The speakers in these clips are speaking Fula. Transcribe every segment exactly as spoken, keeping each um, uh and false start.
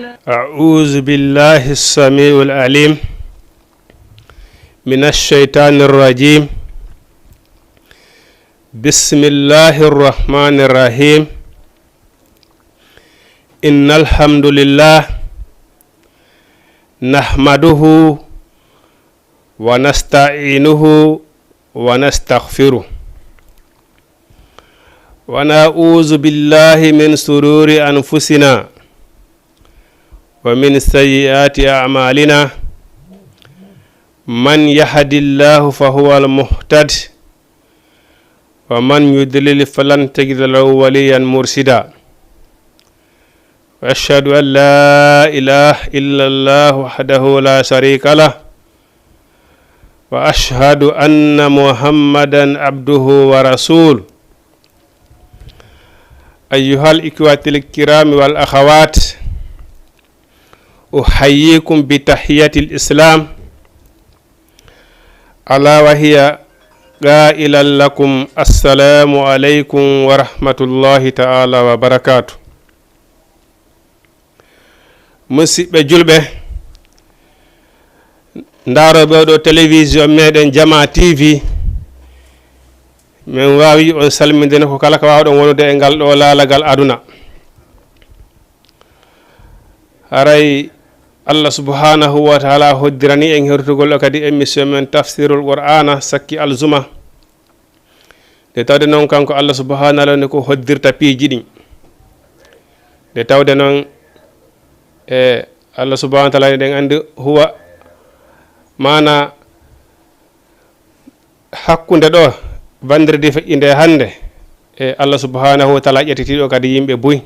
أعوذ بالله السميع العليم من الشيطان الرجيم. بسم الله الرحمن الرحيم. إن الحمد لله نحمده ونستعينه ونستغفره، ونعوذ بالله من شرور أنفسنا ومن سيئات أعمالنا. من يهد الله فهو المهتد، ومن يضلل فلن تجد له وليا مرشدا. وأشهد أن لا إله إلا الله وحده لا شريك له، وأشهد أن محمدا عبده ورسوله. أيها الإخوة الكرام والأخوات، أحييكم بتحية الإسلام، ألا وهي قائلا لكم: السلام عليكم ورحمة الله تعالى وبركاته. Musidɓe julɓe, ndaarooɓe oɗo télévision meɗen Jama T V, min waawi on salminde ko kala ko waawɗon wonude e ngal ɗo laalagal aduna. Haray Allah subhanahu wa taala hoddirani en hertugol o kadi émission men Tafsirul Qur'ana sakki aljuma. Nde tawde noon kanko Allah subhanahu wa taala ni ko hoddirta piiji ɗin. Nde tawde noon e Allah subhanahu wa taala eɗen anndi huwa maana hakkunde ɗo vendredi feƴƴinde hannde e Allah subhanahu wa taala ƴettitiiɗo kadi yimɓe buy.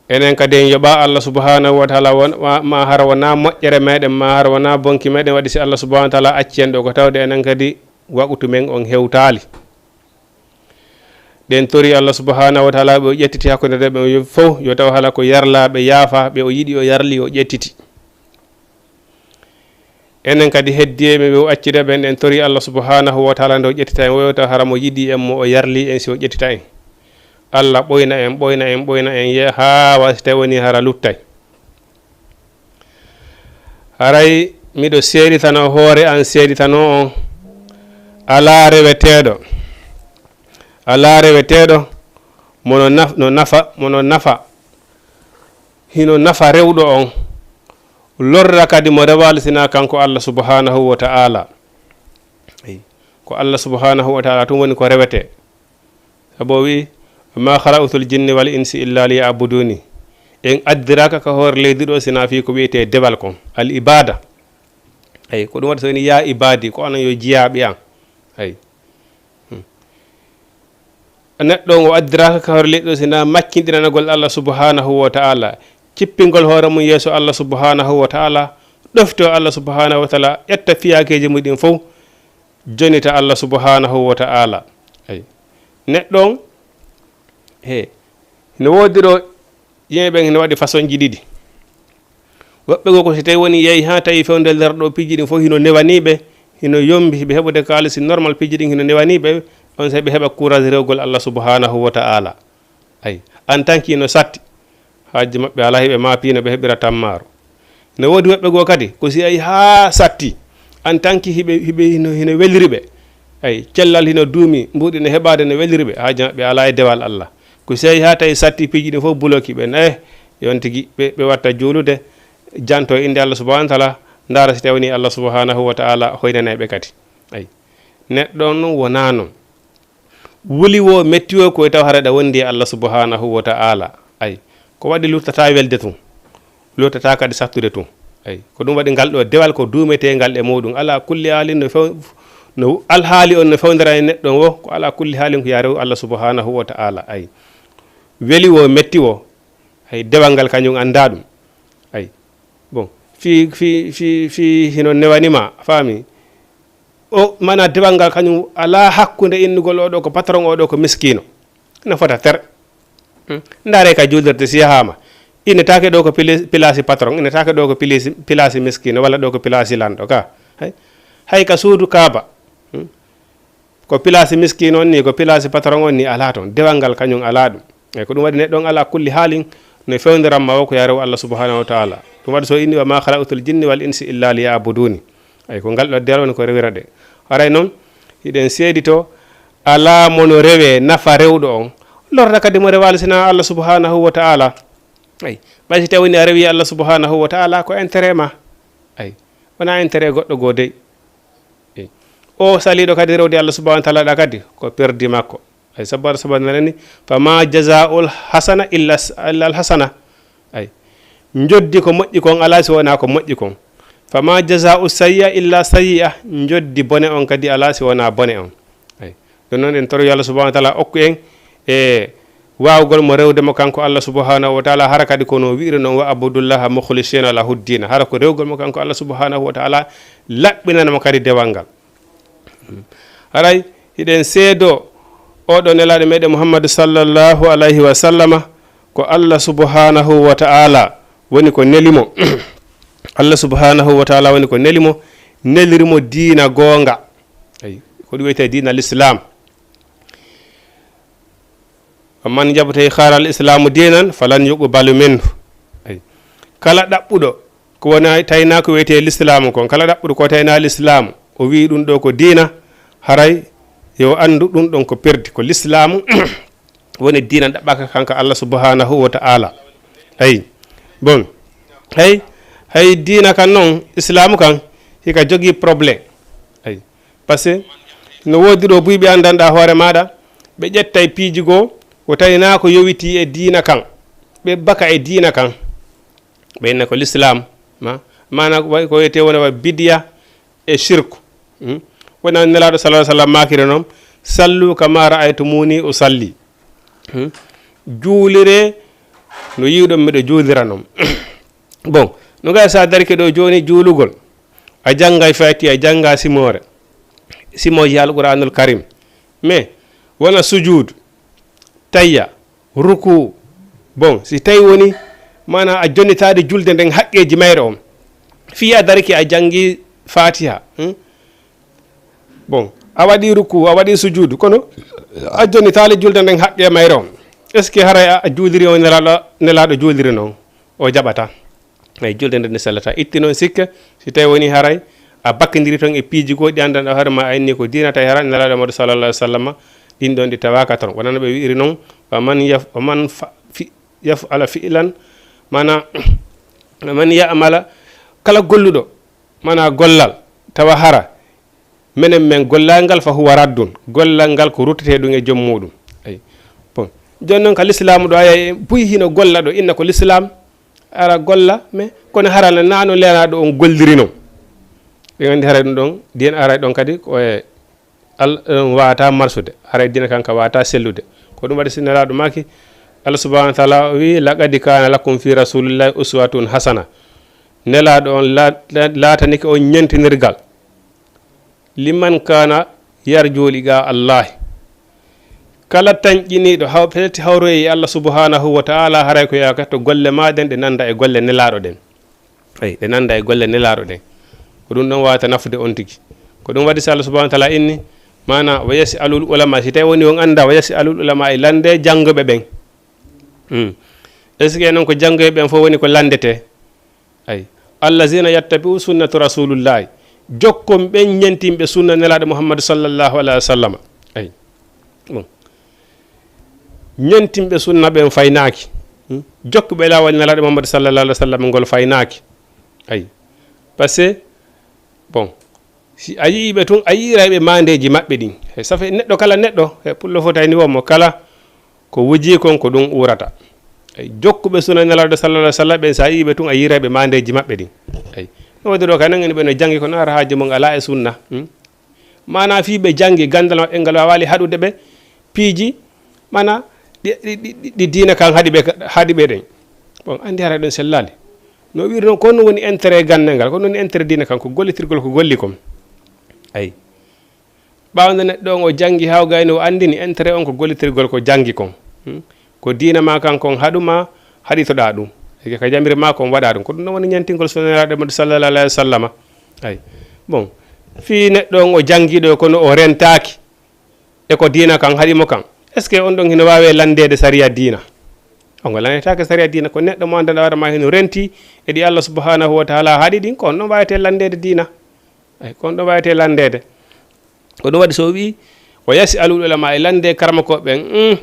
Enen kadi en yoɓa Allah subhanahu wa taala won- ma, ma hara wona moƴƴere meɗen, ma hara wona bonki meɗen waɗi si Allah subhanahu wa taala acci en ɗo ko tawde enen kadi waqutu men on hewtaali. Ɗen tori Allah subhanahu wa taala ɓe o ƴettiti hakkunde ɓe fof yo taw hala ko yarlaaɓe yaafa ɓe o yiɗi o yarli o ƴettiti. Enen kadi heddi e ɓe o accida ɓen en tori Allah subhanahu wa taala nde o ƴettita en woyo taw hara mo yiɗi en mo o yarli en si o ƴettita en. Allah ɓoyna en ɓoyna en ɓoyna en ye haa wa si tawi woni hara luttay. Haray miɗo seeditano hoore an seeditano on alaa reweteeɗo. Alaa reweteeɗo mono naf- no nafa mono nafa hino nafa rewɗo on lorra kadi mo rewali sina kanko Allah subhanahu wa ta'ala. Ko Allah subhanahu wa ta'ala tun woni ko rewete. Sabo o wi ma khalaqtul jinni wal insi illa liya'buduni. En addiraka ka hoore leydi ɗo sina fi ko wiyete dewal kon al ibada. Ay ko ɗum waɗi so woni ya ibadi ko onon yo jiyaaɓe an. Ay neɗɗo o addiraka ka hoore leydi ɗo sina makkinɗinanagol Allah subhanahu wa ta'ala, cippingol hoore mum yeeso Allah subhanahu wa ta'ala, ɗofto Allah subhanahu wa ta'ala, ƴetta fiyakeji muɗum fof jonita Allah subhanahu wa ta'ala. Ay neɗɗo on he no woodi ɗo yimɓe ɓen hino waɗi façon ji ɗiɗi. Woɓɓe goo ko si tawi woni yehi haa tawi fewde nder ɗo piiji ɗin fof hino newaniɓe, hino yombi ɓe heɓude kaalisi normal piiji ɗin hino newaniɓe, on sa ɓe heɓa courage rewgol Allah subhanahu wa ta'ala. Ay en tant que hino satti haaji maɓɓe alaa hiɓe maapino ɓe heɓira tammaaru. Ne woodi woɓɓe goo kadi ko si ayi haa satti en tant que hiɓe hiɓe hino hino weliri ɓe. Ay cellal hino duumi mbuuɗi ne heɓaade ne weliri ɓe haaji maɓɓe alaa e dewal Allah. Ko si ayi haa tawi satti piiji ɗin fof buloki ɓe ne yon tigi ɓe ɓe watta juulude janto e innde Allah subhanahu wa ta'ala. Ndaara si tawi woni Allah subhanahu wa ta'ala hoynanay ɓe kadi. Ay neɗɗo on wonaa non. Wuli wo metti wo ko e taw hara ɗa wondi e Allah subhanahu wa ta'ala. Ay ko waɗi luttata welde tun luttata kadi sattude tun. Ay ko ɗum waɗi ngal ɗo dewal ko duumetegal e muɗum ala kulli halin no few no alhaali on no fewndira e neɗɗo wo ko ala kulli halin ko yarew Allah subhanahu wa ta'ala. Ay weli wo metti wo. Ay dewal ngal kañum annda ɗum. Ay bon fi fi fi fi hino newanima faami. O mana dewal ngal kañum ala hakkunde innugol oɗo ko patron oɗo ko miskino. No fota ter. Ndaare ka juulirde si yahaama innetaake ɗo ko pilasi patron innetaake ɗo ko pilasi miskino walla ɗo ko pilasi lanɗo ka. Hay hay ka suudu kaaba ko pilasi miskino on ni ko pilasi patron on ni ala toon dewal ngal kañum ala ɗum. Eyyi ko ɗum waɗi neɗɗo on ala kulli haalin No fewndiran ma o ko ya rew Allah subhanahu wa ta'ala. Ɗum waɗi so inni: "Wa ma khalaqtul jinni wal insi illa liya'buduni." Ay, ko ngal ɗo dero woni ko rewira ɗe. Haray noon, hiɗen seedito alaa mo no rewe nafa rewɗo on. Lorra kadi mo rewaali sina Allah subhanahu wa ta'ala. Ay, ɓay si tawi woni a rewi Allah subhanahu wa ta'ala ko intérêt ma. Ay, wona intérêt goɗɗo goo dey. Ey. O saliiɗo kadi rewde Allah subhanahu wa ta'ala ɗa kadi ko perdi makko. Ay, sabu Allah subhanahu wa ta'ala ni: "Fa ma jazaa'ul hasana illa s-, illa al hasana." Ay. Njoddi ko moƴƴi kon alaa si wonaa ko moƴƴi kon. "Fa ma jazaa'u sayyi'a illa sayyi'a." Njoddi bone on kadi alaa si wonaa bone on. Ay. Ɗum noon en toroyo Allah subhanahu wa ta'ala okku en e waawgol mo rewde mo kanko Allah subhanahu wa ta'ala, hara kadi kono wi'iri noon: "Wa abudullaha mukhlisina lahu ddina." Hara ko rewgol mo kanko Allah subhanahu wa ta'ala laɓɓinana mo kadi dewal ngal. Haray hiɗen seedo oɗo nelaaɗo meɗen Muhammadu sallallahu alayhi wa sallama ko Allah subhanahu wa ta'ala woni ko neli mo. Allah subhanahu wa ta'ala woni ko neli mo, neliri mo diina goonga. Ay, ko ɗum wiyetee diina l'islam. "Wa man yabtaghi ghayral islami dinan falan yuqbala minhu." Ay. Kala ɗaɓɓuɗo ko wona tayna ko wiyetee l'islaamu kon, kala ɗaɓɓuɗo ko tayna l'islaamu, o wi'i ɗum ɗo ko diina, haray yo anndu ɗum ɗon ko perdi, ko l'islaamu woni diina ɗaɓɓaka kanka Allah subhanahu wa ta'ala. Ay. Bon. Hay, hay diina kan noon, islaamu kan, hika jogii problème. Ay. Parce que no woodi ɗo buy ɓe anndanɗaa hoore maaɗa, ɓe ƴettay piiji goo, ko tawi naa ko yowitii e diina kan, ɓe baka e diina kan. Ɓe inna ko l'islam, ma, maana ko wayi ko wiyetee wona wa bidiya e shirku. Hmm? Wona Nelaaɗo sallallahu alaihi wasallam maakiri noon: "Sallu kama ra'aytumuni usalli." Hmm? Juuliree no yi'uɗon miɗo juulira noon. Bon, no gay so a darike ɗo jooni juulugol, a janngay Faatiha, a jannga simoore, simooji Alquraanul Karim. Mais wona sujuudu, tayya, ruku. Bon, si tawi woni, maana a jonnitaade julde nden haqqeeji mayre on. Fii a darike a janngi Faatiha, hmm? Bon, a waɗi ruku, a waɗi sujuudu, kono a jonnitaali julde nden haqqe mayre on. Est-ce que haray a, a juuliri o Nelaaɗo, Nelaaɗo juuliri noon? O jaɓata. Ay, julde nden ne sellata. Itti noon sikke, si tawi woni haray a bakkindiri toon e piiji goo ɗi anndanɗaa hoore ma a inni ko diina, tawi haray Nelaaɗo Muhammadu sallallahu alaihi wasallam, ɗin ɗon ɗi tawaaka toon. Wonano ɓe wi'iri noon: "Wa man yaf-, wa man fa-, fi-, yaf'ala fi'lan", maana, "wa man ya'mala", kala golluɗo, maana gollal, tawa hara menen men gollal ngal, "fa huwa raddun", gollal ngal ko ruttetee ɗum e joom muuɗum. Ay. Bon. Jooni noon ka lislaamu ɗo, aya, buy hino golla ɗo, inna ko lislaam, ara golla, mais kono hara na, naa no Nelaaɗo on golliri noon. Ɓe nganndi haray ɗum ɗon, diina aray ɗon kadi ko e Al-, ɗum waawata marsude, haray diina kan ka waawata sellude. Ko ɗum waɗi si Nelaaɗo maaki, Allah subhanahu wa ta'ala o wi'i: "Laqad kana lakum fi rasulillahi uswatun hasana." Nelaaɗo on la-, la-, laatanike on ñentinirgal. "Liman kana yarju liqa Allahi." Kala tanƴiniiɗo haw-, pelti hawroye e Allah subhanahu wa ta'ala, haray ko yaaka to golle maa ɗen ɗe nanda e golle Nelaaɗo ɗen. Ay, ɗe nanda e golle Nelaaɗo ɗen. Ko ɗum ɗon waawata nafude on tigi. Ko ɗum waɗi si Allah subhanahu wa ta'ala inni, maana, "Wa yas'alul ulama", si tawi woni on annda, "Wa yas'alul ulama", e lande janngoɓe ɓen. Hmm. Est-ce que noon ko janngoɓe ɓen fof woni ko landetee? Ay. "Allazina yattabi'u sunnata rasulillahi." Jokkon ɓen ñentinɓe sunna Nelaaɗo Muhammadu sallallahu alaihi wasallam. Ay. Bon. Ñentinɓe sunna ɓen faynaaki. Hmm? Jokkuɓe laawol Nelaaɗo Muhammadu sallallahu alaihi wasallam ngol faynaaki. Ay. Parce que, bon, si a yi'ii ɓe tun, a yi'iray ɓe maandeeji maɓɓe ɗin. Hey, ça fait neɗɗo kala neɗɗo, hey, pullo fotay ni won mo kala ko wujii kon ko ɗum uurata. Ay, jokkuɓe sunna Nelaaɗo sallallahu alaihi wasallam ɓen, si a yi'ii ɓe tun, a yi'iray ɓe maandeeji maɓɓe ɗin. Ay. No waɗi ɗo kay, nan en ɓe no janngi kono hara haaji mum alaa e sunna. Hmm? Maana fii ɓe janngi, ganndal maɓɓe ngal waawaali haɗude ɓe piiji, maana ɗi, ɗi, ɗi, ɗi diina kan haɗi ɓe, haɗi ɓe ɗen. Bon, anndi hara ɗon sellaali. No wi'iri noon, ko ɗum woni intérêt ganndal ngal, ko ɗum woni intérêt diina kan, ko gollitirgol ko golli kon. Ay. Ɓaawo nde neɗɗo on o janngi haa o gayni o anndini, intérêt on ko gollitirgol ko janngi kon. Hmm? Ko diina maa kan kon haɗu maa, haɗitoɗaa ɗum. Eke ka jamiri maa kon waɗaa ɗum. Ko ɗum ɗon woni ñentingol sunna Nelaaɗo Muhammadu sallallahu alaihi wa sallama. Ay. Bon, fii neɗɗo on o janngi ɗo kono o rentaaki e ko diina kan haɗi mo kan. Est-ce que on ɗon hino waawee lanndeede sariya diina? On ko lannetaake sariya diina, ko neɗɗo mo anndanɗaa hoore ma hino renti e ɗi Allah subhanahu wa taala haɗi ɗin, ko on ɗon waawete lanndeede diina. Ay, ko on ɗon waawete lanndeede. Ko ɗum waɗi so o wi'i, "Wa yas'alul ulama", e lannde karamokooɓe ɓen. Hmm.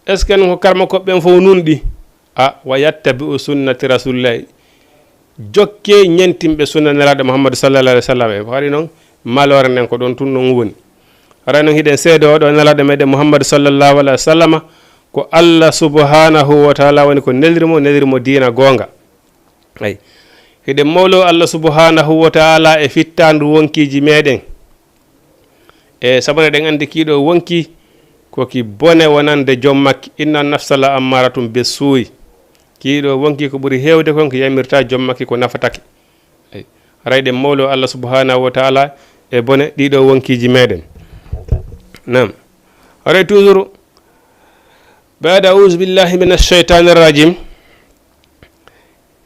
Est-ce que non ko karamokooɓe ɓen fof nunɗi? A, "Wa yattabi'u sunnati rasulillahi." Jokke ñentimɓe sunna Nelaaɗo Muhammadu sallallahu alaihi wa sallam. E ko waɗi noon, maloore nden ko ɗon tun non woni. Haray noon hiɗen seedo o ɗo Nelaaɗo meɗen Muhammadu sallallahu alaihi wa sallama ko Allah subhanahu wa taala woni ko neliri mo, neliri mo diina goonga. Ay. Hiɗen mawlo Allah subhanahu wa taala e fittaandu wonkiiji meɗen. E sabu eɗen anndi kiiɗo wonki ko ki bone wonande joom makki. "Inna nafsa la ammaratum be suuy." Kiiɗo wonki ko ɓuri heewde kon ko yamirta joom makki ko nafatake. Ay. Haray ɗen mawlo Allah subhanahu wa taala e bone ɗiɗo wonkiiji meɗen. Naam. Haray toujours, baada auzu billahi min asheytani rajim.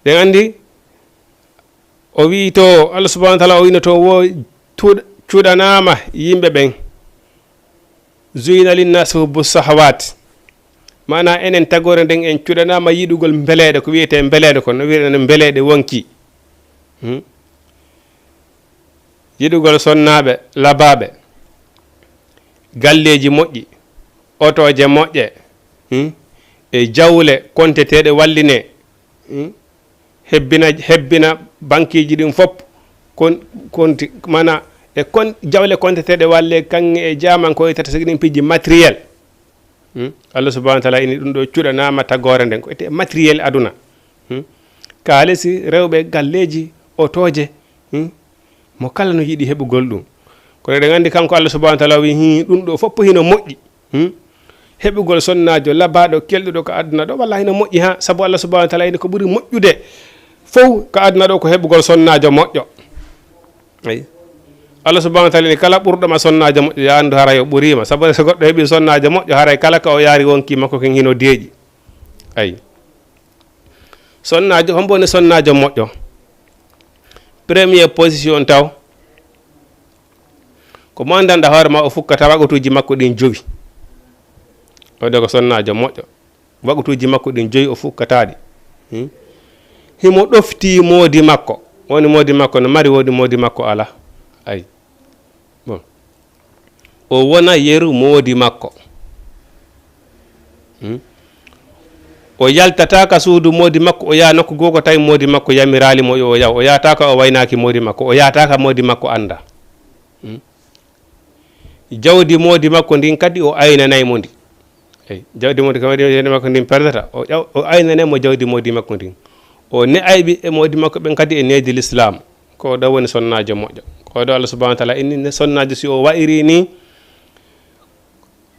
Ɗen anndi o wi'i to, Allah subhanahu wa taala o wi'no to wo tuɗ-, cuɗanaama yimɓe ɓen. "Zuyina linnasi hubbu sahawat." Maana enen tagoore nden en cuɗanaama yiɗugol mbeleeɗe, ko wi'etee mbeleeɗe kon, no wi'eten mbeleeɗe wonki. Hmm? Yiɗugol sonnaaɓe labaaɓe, galleeji moƴƴi, otooje moƴƴe, hmm? E jawle konteteeɗe wallinee. Hmm? Hebbina, hebbina bankiiji ɗin fof kon, konti, maana e kon jawle konteteeɗe wallee kaŋŋe e jaaman ko wiyetata sigi ɗin pijji matériel. Hmm? Allah subhanahu wa taala ini ɗum ɗo cuɗanaama tagoore nden ko wiyetee matériel aduna. Hmm? Kaalisi, rewɓe, galleeji, otooje. Hmm? Mo kala no yiɗi heɓugol ɗum. Kono eɗen anndi kanko Allah subhanahu wa taala wi, "Hi, ɗum ɗo fof hino moƴƴi." Hmm? Heɓugol sonnaajo labaaɗo kelɗuɗo ka aduna ɗo, walla hino moƴƴi ha, sabu Allah subhanahu wa taala ini ko ɓuri moƴƴude fof ka aduna ɗo ko heɓugol sonnaajo moƴƴo. Ayi. Allah subhanahu wa taala ini kala ɓurɗo ma sonnaajo moƴƴo, yo anndu haray o ɓuriima. Sabu so goɗɗo heɓi sonnaajo moƴƴo, haray kala ka o yaari wonki makko ken hino deeƴi. Ayi. Sonnaajo, hombo woni sonnaajo moƴƴo? Première position taw. Ko mo anndanɗaa hoore ma o fukkata waqtuuji makko ɗin jowi. O de ko sonnaajo moƴƴo. Waqtuuji makko ɗin jowi o fukkata ɗi. Hmm? Himo ɗofti moodi makko. Woni moodi makko no mari, woni moodi makko ala. Ayi. Bon. O wona yeru moodi makko. Hmm? O yaltata ka suudu moodi makko, o yaha nokku goo ko tawi moodi makko yamiraali mo yo o yaw. O yahata ka o waynaaki moodi makko, o yahata ka moodi makko annda. Hmm? Jawdi moodi makko ndin kadi o aynanay mo ndi. Eyi, jawdi moodi kam, jawdi makko ndin perdata, o ƴaw-, o aynanay mo jawdi moodi makko ndin. O ne'ay ɓiɓɓe moodi makko ɓen kadi e needi Lislaam. Ko ɗo woni sonnaajo moƴƴo. Ko ɗo Allah subhanahu wa taala inni ne sonnaajo si o wa'iri ni,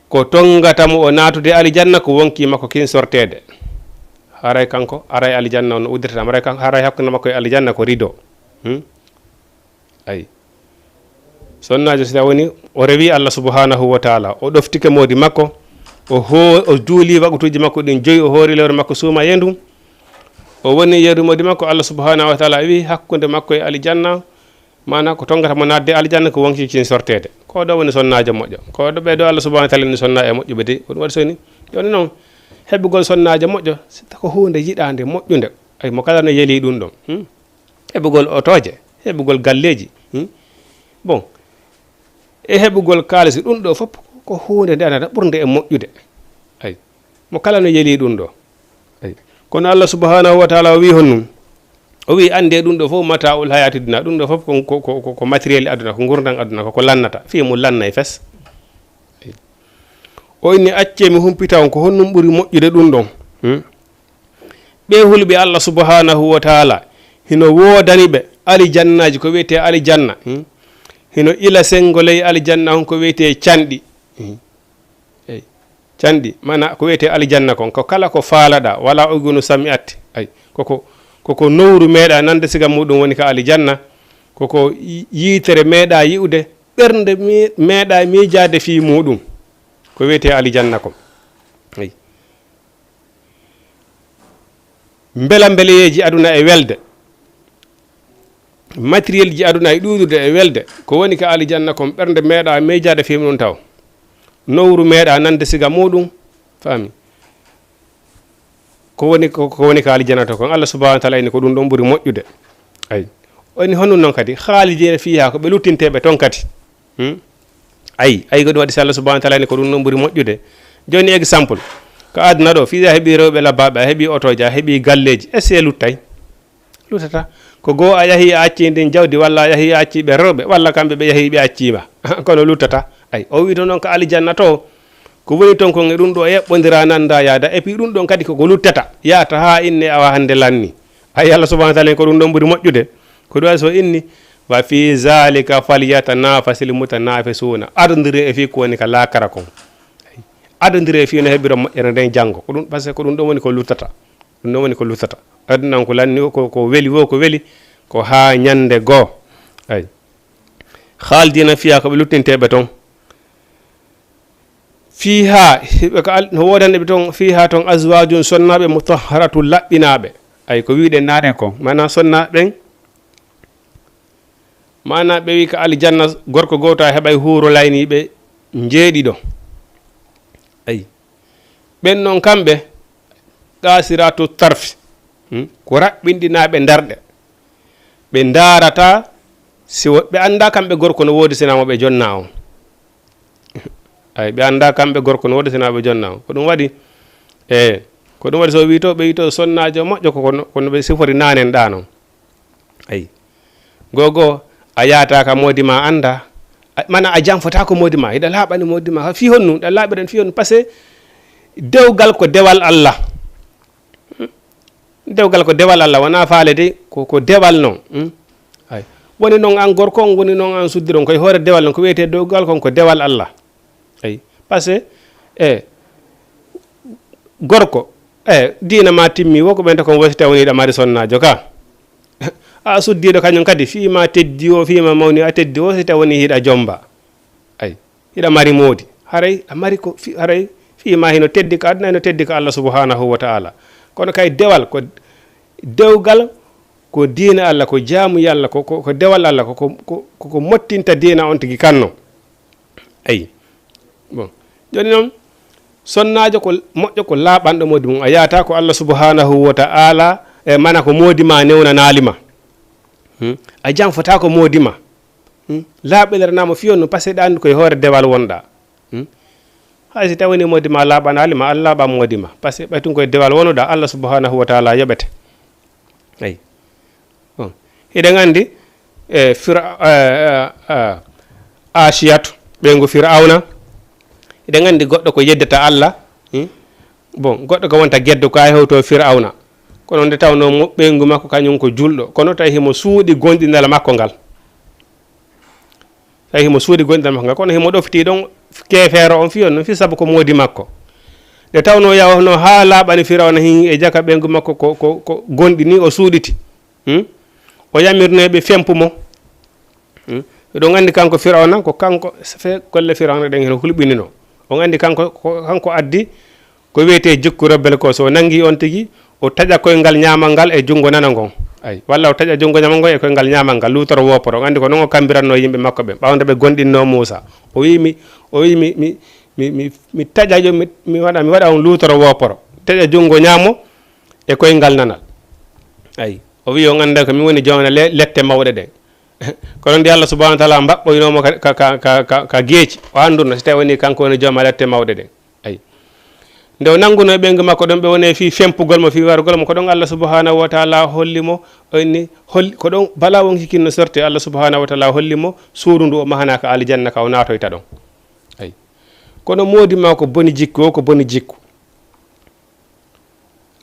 ko tongata mo o naatude alijanna ko wonki makko kin sorteede. Haray kanko, haray alijanna on no uddirta, haray kan-, haray hakkunde makko e alijanna ko rido. Hmm? Ayi. Sonnaajo si tawi woni o rewi Allah subhanahu wa taala, o ɗoftike moodi makko, o ho-, o juuli waqtuuji makko ɗin joyi, o hoori lewre makko suuma e ndu, o woni yeru moodi makko, Allah subhanahu wa taala wi hakkunde makko e alijanna, maana ko tongata mo naatde aljanna ko wonki kin sorteede. Ko ɗo woni sonnaajo moƴƴo. Ko ɗo ɓe ɗo Allah subhanahu wa taala ni sonna e moƴƴuɓe de. Ko ɗum waɗi soni. Jooni noon, heɓugol sonnaajo moƴƴo, si ko huunde yiɗaande, moƴƴunde. Ay, mo kala no yeli ɗum ɗon. Hmm? Heɓugol otooje, heɓugol galleeji. Hmm? Bon, e heɓugol kaalisi, ɗum ɗo fof ko huunde nde anata ɓurnde e moƴƴude. Ay, mo kala no yeli ɗum ɗo. Ay. Kono Allah subhanahu wa taala o wi honɗum? O wi, "Annde ɗum ɗo fof mataa'ul hayaati dunya, ɗum ɗo fof ko, ko, ko, ko, ko matériel aduna, ko ngurndan aduna, ko, ko lannata, fii mum lannay fes." Ay. O inni, "Accee mi humpita on, ko honɗum ɓuri moƴƴude ɗum ɗon?" Hmm? Ɓe hulɓe Allah subhanahu wa taala, hino woodani ɓe alijannaaji, ko wiyetee alijanna. Hmm? Hino ila senngo ley alijanna on, ko wiyetee canɗi. Hmm. Eyi. Canɗi, maana ko wiyetee alijanna kon, ko kala ko faalaɗaa, wala udunu sami'at. Ay, koko, koko nowru meeɗaa nande siga muɗum woni ka alijanna, koko yi-, yiitere meeɗaa yi'ude, ɓernde mi-, meeɗaa miijaade fii muɗum. Ko wiyetee alijanna kon. Ay. Mbela mbeleyeeji aduna e welde. Matériel ji aduna e ɗuuɗude e welde. Ko woni ka alijanna kon ɓernde meeɗaa miijaade fii muɗum taw. Nowru meeɗaa nande siga muɗum. Faami? Ko woni ko, ko woni ka aljanna to kon, Allah subhanahu wa taala inni ko ɗum ɗon ɓuri moƴƴude. Ay. O inni honɗum noon kadi, khalidina fiha, ko ɓe luttinteeɓe toon kadi. Hmm? Ay, ay, ko ɗum waɗi, si Allah subhanahu wa taala inni ko ɗum ɗon ɓuri moƴƴude. Jooni exemple, ka aduna ɗo, fii a heɓii rewɓe labbaaɓe, a heɓii otooji, a heɓii galleeji, est-ce que luttay? Luttata. Ko goo a yahii a accii ndin jawdi, walla a yahii a accii ɓe rewɓe, walla kamɓe ɓe yahii ɓe accii ma. Kono luttata. Ay, o wi'i to noon ka aljanna to, ko woni toon kon e ɗum ɗo eɓɓondira nannda yaada, et puis ɗum ɗon kadi koko luttata. Yaata haa inne awa hannde lanni. Ay, Allah subhanahu wa taala en ko ɗum ɗon ɓuri moƴƴude. Ko ɗum waɗi so inni, "Wa fi zalika falyatanafasil mutanafisuna." Adondire e fii ko woni ka laakara kon. Adondire e fii no heɓira moƴƴere nden janngo. Ko ɗum, parce que ko ɗum ɗon woni ko luttata. Ɗum ɗon woni ko luttata. Aduna on ko lanni o, ko, ko weli wo, ko weli, ko haa ñande goo. Ay. Khalidina fiha, ko ɓe luttinteeɓe ton. Fiha, hiɓe ka al-, no woodani ɓe ton, fiha ton azwajun sonnaaɓe mutahharatun laɓɓinaaɓe. Ay, ko wi'uɗen naane kon. Maanaa sonnaaɓe ɓen, maanaa ɓe wi'i ka aljanna gorko gooto a heɓay huuro layniiɓe njeeɗiɗo. Ay. Ɓen non kamɓe, qasiratu tarfi. Hmm? Ko raɓɓinɗinaaɓe ndarɗe. Ɓe ndaarata, si wo-, ɓe anndaa kamɓe gorko no woodi sinaa mo ɓe jonnaa on. Ay, ɓe anndaa kamɓe gorko no woodi sinaa ɓe jonnaa on. Ko ɗum waɗi, e, ko ɗum waɗi so wi'i to, ɓe wi'i to sonnaajo moƴƴo ko kono, kono ɓe sifori naanen ɗaa non. Ay. Gogo, a yaata ka moodi ma anndaa. A, mana a janfotaako moodi ma. Hiɗa laaɓani moodi ma. Fii honnu, ɗa laaɓiran fii honnu. Parce que dewgal ko dewal Allah. Dewgal ko dewal Allah, wonaa faale de, ko, ko dewal non. Hmm? Ay. Woni non an gorko on, woni non an suddiron. Koye hoore dewal non, ko wiyetee dewgal kon ko dewal Allah. Ay. Parce que, e, gorko, e, diina ma timmi wo ko ɓen to kon wo si tawi woni hiɗa mari sonnaajo ka. A suddiiɗo kañum kadi, fii ma teddi o, fii ma mawni a teddi o, si tawi woni hiɗa jomba. Ay. Hiɗa mari moodi. Haray a mari ko fi-, haray fii ma hino teddi ka aduna, hino teddi ka Allah subhanahu wa ta'ala. Kono kay dewal ko dewgal ko diina Allah, ko jaamu Allah, ko, ko, ko dewal Allah, ko, ko, ko, ko, ko mottinta diina on tigi kanno. Ayi. Bon. Jooni noon, sonnaajo ko moƴƴo, ko laaɓanɗo moodi mum. A yaata ko Allah subhanahu wa ta'ala, e mana ko moodi ma newnanaali ma. Hmm? A janfotaako moodi ma. Hmm? Laaɓiniranaama fiyon no, parce que ɗa anndi ko e hoore dewal wonɗa. Hmm? Hay si tawii moodi ma laaɓanaali ma, Allah laaɓan moodi ma. Parce que ɓay tun ko e dewal wonuɗa, Allah subhanahu wa ta'ala yoɓete. Ayi. Bon. Hiɗen anndi, e, Fira-, e, e, e, Asiyatu, ɓeyngu Firawna. Hiɗen anndi goɗɗo ko yeddata Allah. Hmm? Bon, goɗɗo ko wonta geddo ko ay hewto Firawna. Kono nde tawnoo mo ɓeyngu makko kañum ko julɗo. Kono tawi himo suuɗi gomɗinal makko ngal. Tawi himo suuɗi gomɗinal makko ngal. Kono himo ɗofti ɗon keefeero on fiyon non, fii sabu ko moodi makko. Nde tawnoo yahono haa laaɓani Firawna hin e jaka ɓeyngu makko ko, ko, ko gomɗini o suuɗiti. Hmm? O yamirnoyi ɓe fempu mo. Hmm? Eɗon anndi kanko Firawna, ko kanko, fe golle Firawna ɗen hino hulɓinino. On anndi kanko, ko kanko addi ko wiyetee jikku rebel ko, so o nangi on tigi, o taƴa koyngal ñaamal ngal e junngo nanal ngon. Ayi, walla o taƴa junngo ñaamal ngon e koyngal ñaamal ngal, luutoro wooporo. On anndi ko non o kambiranno yimɓe makko ɓen, ɓaawo nde ɓe gomɗinno Muusa. O wi'i mi, o wi'i mi, mi, mi, mi, mi taƴa yo, mi, mi waɗa, mi waɗa on luutoro wooporo. Taƴa junngo ñaamo e koyngal nanal. Ayi, o wi'i on annda ko mi woni joom le-, lette mawɗe ɗen. Kono nde Allah subhanahu wa ta'ala mbaɓɓoynoo mo ka, ka, ka geeci, o anndunoo si tawi woni kanko woni jooma lette mawɗe ɗen. Ayi. Nde o nanngunoo e ɓeyngu makko ɗon, ɓe woni fii fempugol mo, fii warugol mo, ko ɗon Allah subhanahu wa ta'ala holli mo, o inni, hol-, ko ɗon bala won hikinno sorti, Allah subhanahu wa ta'ala holli mo suudu ndu o mahanaa ka aljanna ka o naatoyta ɗon. Ayi. Kono moodi ma ko boni jikku, o ko boni jikku.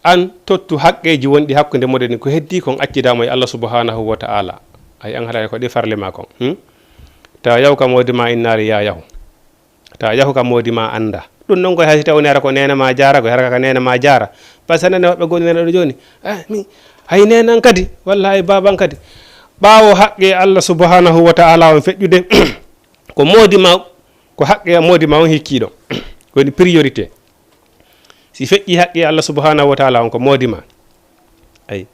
An tottu haqqeeji wonɗi hakkunde moɗon ɗin, ko heddii kon accidaa mo e Allah subhanahu wa ta'ala. Ay, an haɗa ko ɗi farli ma kon. Hmm? Ta yahu ka moodi ma innaali ya yahu. Ta yahu ka moodi ma annda. Ɗum non koy hay si tawni hara ko neene ma jaara, koy hara ka neene ma jaara. Parce que nane woɓɓe goni nene ɗo jooni. Ah, mi, hay neene an kadi, walla hay baaba an kadi. Ɓaawo haqqe Allah subhanahu wa ta'ala on feƴƴude, ko moodi ma, ko haqqe moodi ma on hikkiiɗo. Woni priorité. Si feƴƴi haqqi Allah subhanahu wa ta'ala on ko moodi ma. Ay.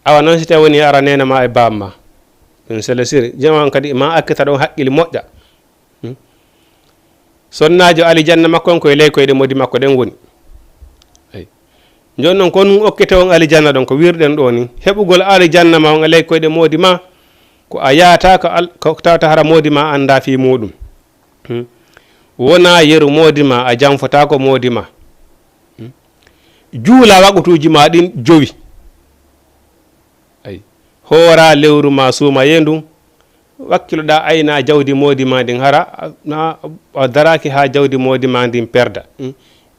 Awa noon si tawi woni ara neene ma e baaba ma. Ɗum sele siri. Jama on kadi ma akkita ɗon haqqil moƴƴa. Hmm? Sonnaajo alijanna makko on ko e ley koyɗe moodi makko ɗen woni. Ay. Jooni noon, ko on okkete on alijanna ɗon, ko wirɗen ɗo ni, heɓugol alijanna ma on e ley koyɗe moodi ma, ko a yaata ko al-, ko tawata hara moodi ma annda fii muuɗum. Hmm. Wona yeru moodi ma, a janfotaako moodi ma. Hmm. Juula waqutuuji ma ɗin jowi. Ay. Hoora lewru ma suumayee ndun, wakkiloɗaa ayna jawdi moodi ma ndin, hara a, na, a daraaki haa jawdi moodi ma ndin perda. Hmm.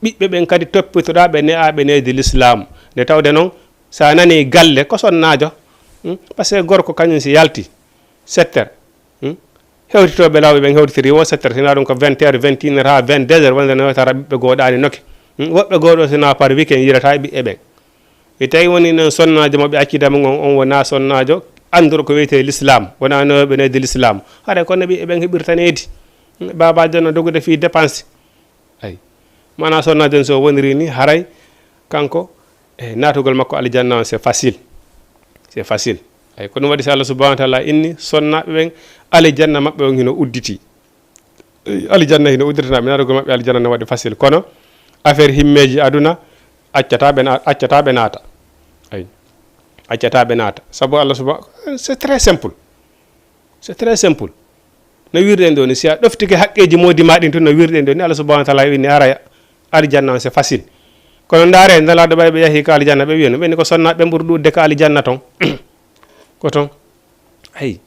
Ɓiɓɓe ɓen kadi toppitoɗaa ɓe, ne'aa ɓe needi lislaamu. Nde tawde non, so a nanii galle, ko sonnaajo. Hmm. Parce que gorko kañum si yalti, sept heures. Hmm. Hewtitooɓe lawɓe ɓen hewtitiri wo sept heures, si na ɗum ko vingt heures, vingt et une heures haa vingt-deux heures, wonde no hewtata ɓiɓɓe goo ɗaani noke. Hmm. Woɓɓe goo ɗo si na par weekend yiilata e ɓiɓɓe ɓen. Mi tawi woni non sonnaajo mo ɓe accida mum on, on wona sonnaajo, annduɗo ko wiyetee l'islam, wona no ɓe needi l'islam. Haray kono ɓiɓɓe ɓen heɓirta needi. Baabaajo no dogude fii dépense. Ay. Maanaa sonnaajo on so woniri ni, haray kanko, e naatugol makko aljanna on, c'est facile. C'est facile. Ay, ko ɗum waɗi si Allah subhanahu wa taala inni sonnaaɓe ɓen, aljanna maɓɓe on hino udditi. Ey, aljanna hino udditanaa ɓe, naatugol maɓɓe aljanna no waɗi facile. Kono affaire himmeeji aduna, accata ɓe na-, accata ɓe naata. Ay. Accata ɓe naata. Sabu Allah suba-, c'est très simple. C'est très simple. No wirɗen ɗo ni, si a ɗoftike haqqeeji moodi ma ɗin tun, no wirɗen ɗo ni, Allah subhanahu wa taala inni ara aljanna on, c'est facile. Kono ndaare, Nelaaɗo ɓay ɓe yahi ka aljanna, ɓe wi'ano, ɓe ni ko sonnaaɓe ɓuri ɗuuɗude ka aljanna ton. Ko ton. Ay.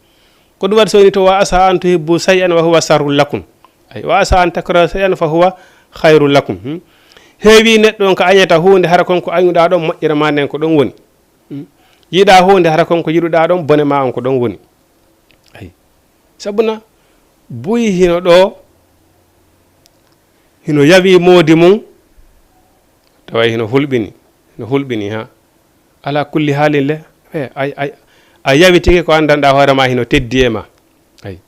Ko ɗum waɗi so woni to, "Wa asa an tuhibbu shay'an wa huwa sharrun lakum." Ay, "Wa asa an takrahu shay'an fa huwa khayrun lakum." Hmm? Heewi neɗɗo on ko añata huunde, hara kon ko añuɗaa ɗon moƴƴere ma nden ko ɗon woni. Hmm? Yiɗaa huunde, hara kon ko yiɗuɗaa ɗon bone ma on ko ɗon woni. Ay. Sabuna buy hino ɗo, hino yawi moodi mum, tawa hino hulɓini, hino hulɓini, ha. Ala kulli haalin le, e, ay, ay, a yawitike ko anndanɗaa hoore ma hino teddi e ma. Ay.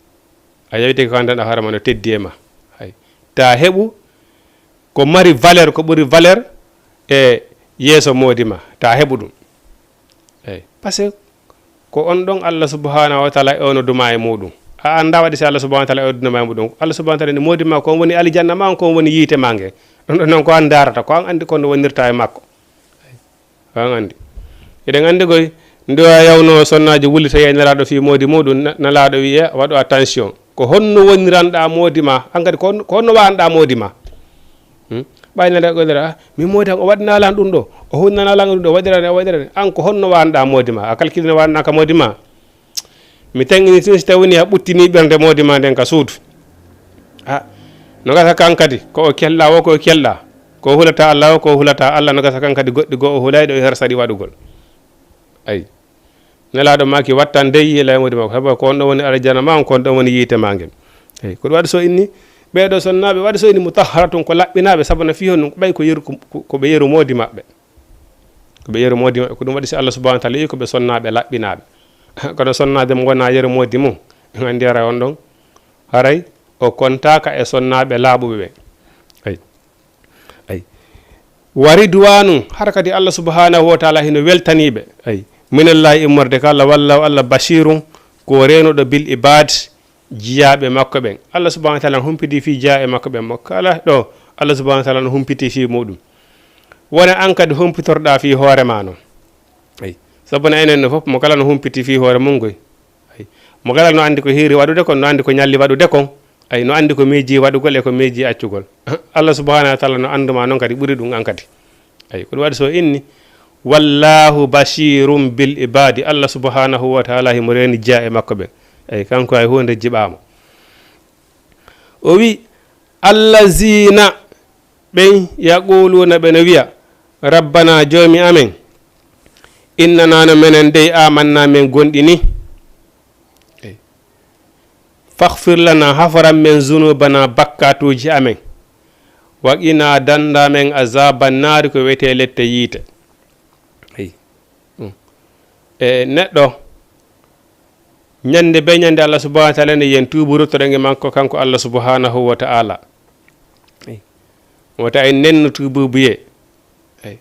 A yawitike ko anndanɗaa hoore ma no teddi e ma. Ay. Ta heɓu ko mari valeur, ko ɓuri valeur e yeeso moodi ma. Ta heɓu ɗum. Eey. Parce que ko on ɗon Allah subhanahu wa taala ewnoduma e muɗum. A anndaa waɗi si Allah subhanahu wa taala ewnoduma e muɗum. Allah subhanahu wa taala ni moodi ma ko on woni aljanna ma on, ko on woni yiite ma nge. Ɗum ɗon noon ko an ndaarata, ko an anndi ko no wonirta e makko. Ko an anndi. Eɗen anndi koy, nde o yawno sonnaajo wuli tawi e Nelaaɗo fii moodi muɗum, na-, Nelaaɗo wi'e, "Waɗu attention." Ko honno woniranɗaa moodi ma? An kadi ko honno, ko honno waanɗaa moodi ma? Hmm? Ɓay Nelaaɗo ko Nelaaɗo, "Ah, mi moodi am, o waɗanaa lan ɗum ɗo, o hunnanaa lan ɗum ɗo, o waɗirani, o waɗirani." An ko honno waanɗaa moodi ma? A kalkilina waanɗaa ka moodi ma? Mi tanngini tun si tawi woni a ɓuttini ɓernde moodi ma nden ka suudu. Ah, no gasa kan kadi, ko o kelɗaa wo ko o kelɗaa, ko o hulata Allah wo ko o hulata Allah, no gasa kan kadi goɗɗi goo o hulay ɗo o hersa ɗi waɗugol. Ay. Nelaaɗo maaki, "Wattan dey yiila e moodi makko, sabu ko on ɗon woni aljana ma on, ko on ɗon woni yiite ma ngen." Eey, ko ɗum waɗi so inni, ɓee ɗoo sonnaaɓe, waɗi so inni mutahharatun, ko laɓɓinaaɓe, sabu na fii honɗum, ko ɓay ko yeru, ko, ko, ko ɓe yeru moodi maɓɓe. Ko ɓe yeru moodi maɓɓe, ko ɗum waɗi si Allah subhanahu wa taala yi ko ɓe sonnaaɓe laɓɓinaaɓe. Kono sonnaajo mo wonaa yeru moodi mum, en anndi haray on ɗon, haray o kontaaka e sonnaaɓe laaɓuɓe ɓe. Eey. Ay. Wa ridwanu, hara kadi Allah subhanahu wa taala hino weltanii ɓe. Ay. Minallahi immorde ka Allah, wallahu Allah basirun, ko reenuɗo bil ibad, jiyaaɓe makko ɓen. Allah subhanahu wa taala no humpiti fii jiyaaɓe makko ɓen. Mo kala ɗo, Allah subhanahu wa taala no humpiti fii muɗum. Wona an kadi humpitorɗaa fii hoore ma non. Ay. Sabu na enen no fof, mo kala no humpiti fii hoore mum goy. Ay. Mo kala no anndi ko hiiri waɗude kon, no anndi ko ñalli waɗude kon. Ay, no anndi ko miiji waɗugol e ko miiji accugol. Allah subhanahu wa taala no annduma non kadi ɓuri ɗum an kadi. Ay, ko ɗum waɗi so inni, "Wallahu bashirum bil ibadi." Allah subhanahu wa taala himo reeni jeyaa e makko ɓen. Ay, kanko hay huunde jiɓaama. O wi, "Allazina," ɓen, "yaquluna," ɓe no wiya, "Rabbana," Joomi amen, "innana," no menen dey, "amanna," men gonɗini. Ey. "Faghfir lana," haforan men, "zunubana," bakkatuuji amen, "wa qina," dannda men, "azaba nnaari," ko wiyetee lette yiite. Ey. Ɗum. E neɗɗo, ñande bee ñande Allah subhanahu wa taala ne yen tuubu ruttoɗen e makko kanko Allah subhanahu wa taala. Ey. Wota en nennu tuububuye. Ey.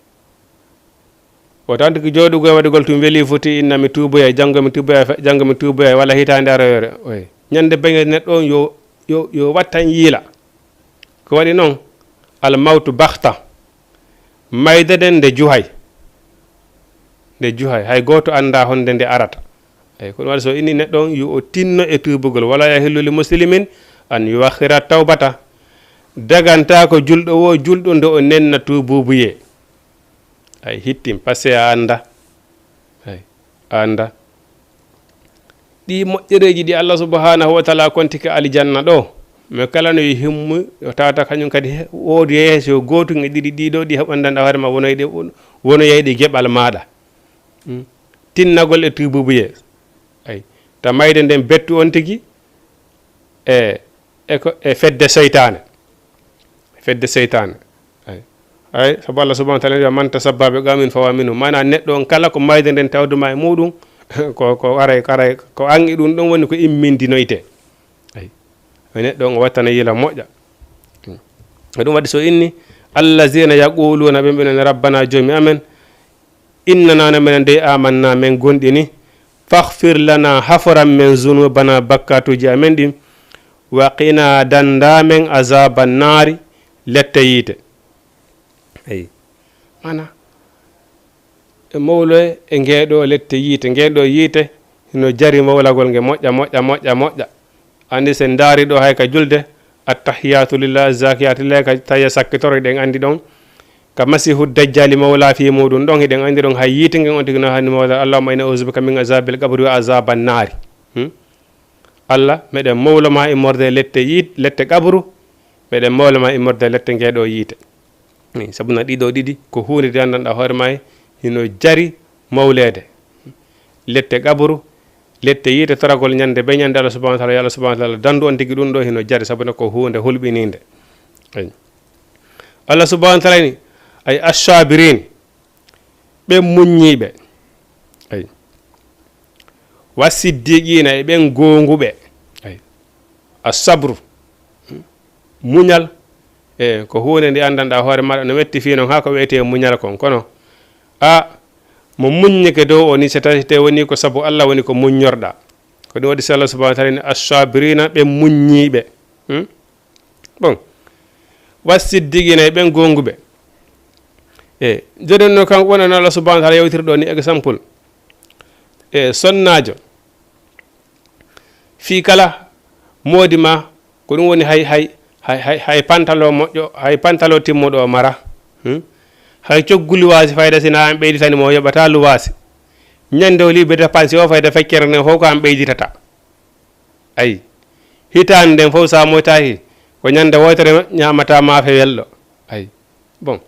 Wota en tigi jooɗugol e waɗugol tun weli foti inna mi tuuboya, janngo mi tuuboya, fe-, janngo mi tuuboya, walla hitaande aroore. Ey. Ñande bee ñande neɗɗo on yo, yo, yo wattan yiila. Ko waɗi non, al mawtu bakhta. Mayde nden nde juhay. Nde juhay. Hay gooto anndaa honde nde arata. Eyi, ko ɗum waɗi so inni neɗɗo on yo o tinno e tuubugol. Wala yahillu li muslimin an yuakhira tawbata. Dagantaako julɗo wo julɗo nde o nenna tuububuyee. Ay, hittin, parce que a annda. Ay, a annda. Ɗi moƴƴereeji ɗi Allah subhanahu wa taala konti ka alijanna ɗo, mo kala no yo himmu, yo tawata kañum kadi he-, woodi yeeso yo gootum e ɗiɗi ɗiɗo ɗi heɓandanɗa hoore ma wonoyɗe, wonoyayɗe geɓal maaɗa. Mm. Tinnagol e tuububuyee. Ay, ta mayde nden bettu on tigi, e, e ko, e fedde seytaane. Fedde seytaane. Ay. Ay, sabu Allah subhanahu wa taala wiya, "Man tasabba bi qawmin fahuwa minhum." Maanaam neɗɗo on kala ko mayde nden tawduma e muɗum, ko, ko aray, ko aray, ko an e ɗum ɗon woni ko immindinoyte. Ay. Ay, neɗɗo on o wattana yila moƴƴa. Ko ɗum waɗi so inni, "Allazina yaquluna," ɓen ɓe nani, "Rabbana, joomi amen, innana, no menen dey, amanna, men gonɗini, faghfir lana, haforan men, zunubana, bakkatuuji amen ɗin, wa qina, danda men, azaba naari, lette yiite." Eyi. Mana, e mawloye e ngeeɗo lette yiite. Ngeeɗo yiite hino jari mawlagol nge moƴƴa, moƴƴa, moƴƴa, moƴƴa. Anndi, so en ndaari ɗo hay ka julde, "Attahiyatu lillah, zakiyatu lillah," ka tawi e sakkitoro, hiɗen anndi ɗon. Ka masihu dajjali mawla fii muɗum ɗon, hiɗen anndi ɗon hay yiite ngen on tigi no hani mawla, "Allahumma inna uzu bika min azabil qabri wa azaban naari." Hmm? Allah, meɗen mawlo ma immorde lette yiit-, lette qabru, meɗen mawlo ma immorde lette ngeeɗo yiite. Eyi, sabu na ɗiɗo ɗiɗi ko huunde nde anndanɗaa hoore maa hino jari mawleede. Lette qabru, lette yiite, toragol ñande be ñande Allah subhanahu wa taala, yo Allah subhanahu wa taala dandu on tigi ɗum ɗo hino jari, sabu na ko huunde hulɓiniinde. Eyi. Allah subhanahu wa taala ni, ay ashabirin, ɓen muññiiɓe. Eyi. Wa siddiqiina, e ɓen goonguɓe. Eyi. Asabru. Muñal, e ko huunde nde anndanɗaa hoore maaɗa no metti fii non haa ko wi'etee muñal kon. Kono, a, mo muññike dow o ni, so tawii te woni ko sabu Allah woni ko muññorɗaa. Ko ɗum waɗi si Allah subhanahu wa taala ni, "Assabirina," ɓe muññiiɓe. Hmm? Bon. Wa siddiqina, e ɓen goonguɓe. E, joɗen no kan wonan Allah subhanahu wa taala yewtirɗo ni exemple. E, sonnaajo. Fii kala moodi ma, ko ɗum woni hay, hay, hay, hay, hay pantalo moƴƴo, hay pantalo timmuɗo o mara. Hmm? Hay coggu luwaasi fayda si na an ɓeyditani mo, o yoɓata luwaasi. Ñande o liɓi dépense o fayda feccere nden fof ko an ɓeyditata. Ayi. Hitaande nden fof sa moytaaki, ko ñande wootere ñaamata maafe welɗo. Ayi. Bon.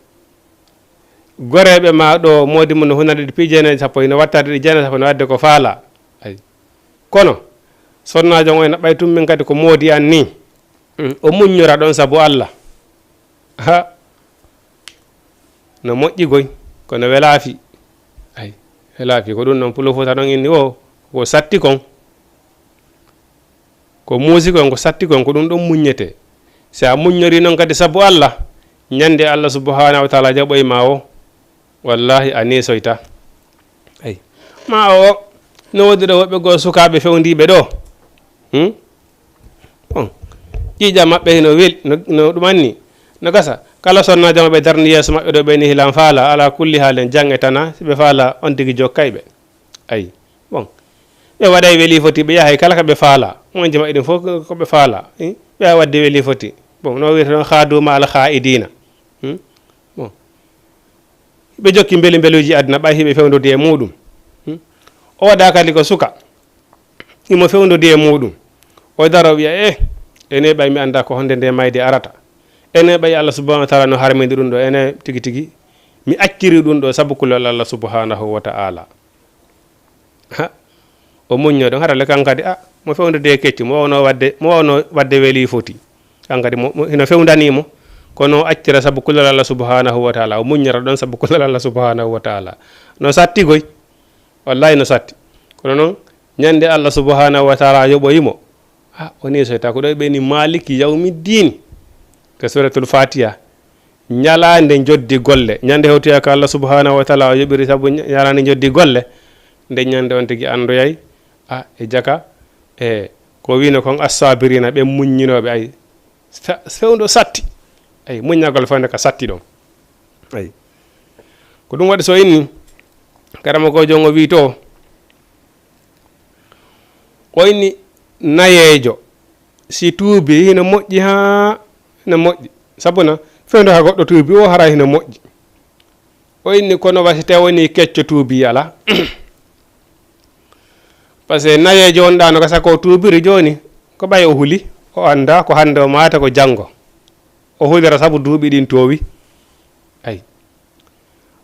Goreeɓe ma ɗo moodi mum no hunande ɗi piiji jeenayi sappo, hino wattaade ɗi jeenayi sappo, no waɗde ko faala. Ayi. Kono, sonnaajo on ena ɓay tun min kadi ko moodi an ni. Mm, o muññora ɗon sabu Allah. Ha. No moƴƴi goy, kono welaafi. Ayi, welaafi. Ko ɗum ɗon Pullo Fuuta ɗon inni o, ko satti kon. Ko muusi kon, ko satti kon, ko ɗum ɗon muññetee. Si a muññorii non kadi sabu Allah, ñande Allah subhanahu wa taala jaɓoy ma o, wallahi a neesoyta. Ayi. Ma o, no woodi ɗo woɓɓe goo sukaaɓe fewndiiɓe ɗo. Hmm? Bon. Ƴiiƴam maɓɓe hino wel-, no, no ɗum anni. No gasa, kala sonnaajo maɓɓe darni yeeso maɓɓe ɗo ɓe ni hilan faala, ala kulli haalin, jaŋ e tana, si ɓe faala, on tigi jokkay ɓe. Ayi. Bon. Ɓe waɗay weli foti, ɓe yahay kala ka ɓe faala. Moƴƴi maɓɓe ɗin fof ko, ko ɓe faala. Eh? Ɓe waɗde weli foti. Bon, no wi'ata noon, "Khaadu ma al khaa'idina." Hmm? Bon. Ɓe jokki mbelu mbeluuji aduna, ɓay hiɓe fewndodi e muɗum. Hmm? O waɗa kadi ko suka. Imo fewndodi e muɗum. O daro wi'a, "Eh, ene ɓay mi annda ko honde nde mayde arata. Ene ɓay Allah subhanahu wa taala no harmini ɗum ɗo, ene tigi tigi mi acciri ɗum ɗo sabu kulol Allah subhanahu wa taala." Ha, o muñño ɗon, hara le kan kadi, a, mo fewndodi e kecci, mo wawno wadde, mo wawno wadde weli foti. Kan kadi mo, mo, hino fewndani mo, kono o accira sabu kulol Allah subhanahu wa taala, o muññora ɗon sabu kulol Allah subhanahu wa taala. No satti goy, wallahi no satti. Kono noon, ñande Allah subhanahu wa taala yoɓoyi mo, a, o neesoyta. Ko ɗo ɓe ni Maliki yawmi diini, ka suratul Fatiha. Ñalaande njoddi golle. Ñande hewtoya ka Allah subhanahu wa taala o yoɓiri sabu ña-, ñalaande njoddi golle. Nde ñande on tigi anndoyay, a, e jaka, e ko wino kon assabirina, ɓe muññinooɓe, ay, sa-, fewndo satti. Ay, muññagol fewndo ka satti ɗon. Ay. Ko ɗum waɗi so inni, karama ko jon o wii to, o inni nayeejo, si tuubi hino moƴƴi haa hino moƴƴi. Sabu na fewndo haa goɗɗo tuubi o hara hino moƴƴi. O inni kono wa si tawi woni kecco tuubi ala. Parce que nayeejo on ɗano ka sako o tuubiri jooni, ko ɓay o huli, o annda ko hannde o maata ko janngo. O hulira sabu duuɓi ɗin toowi. Ay.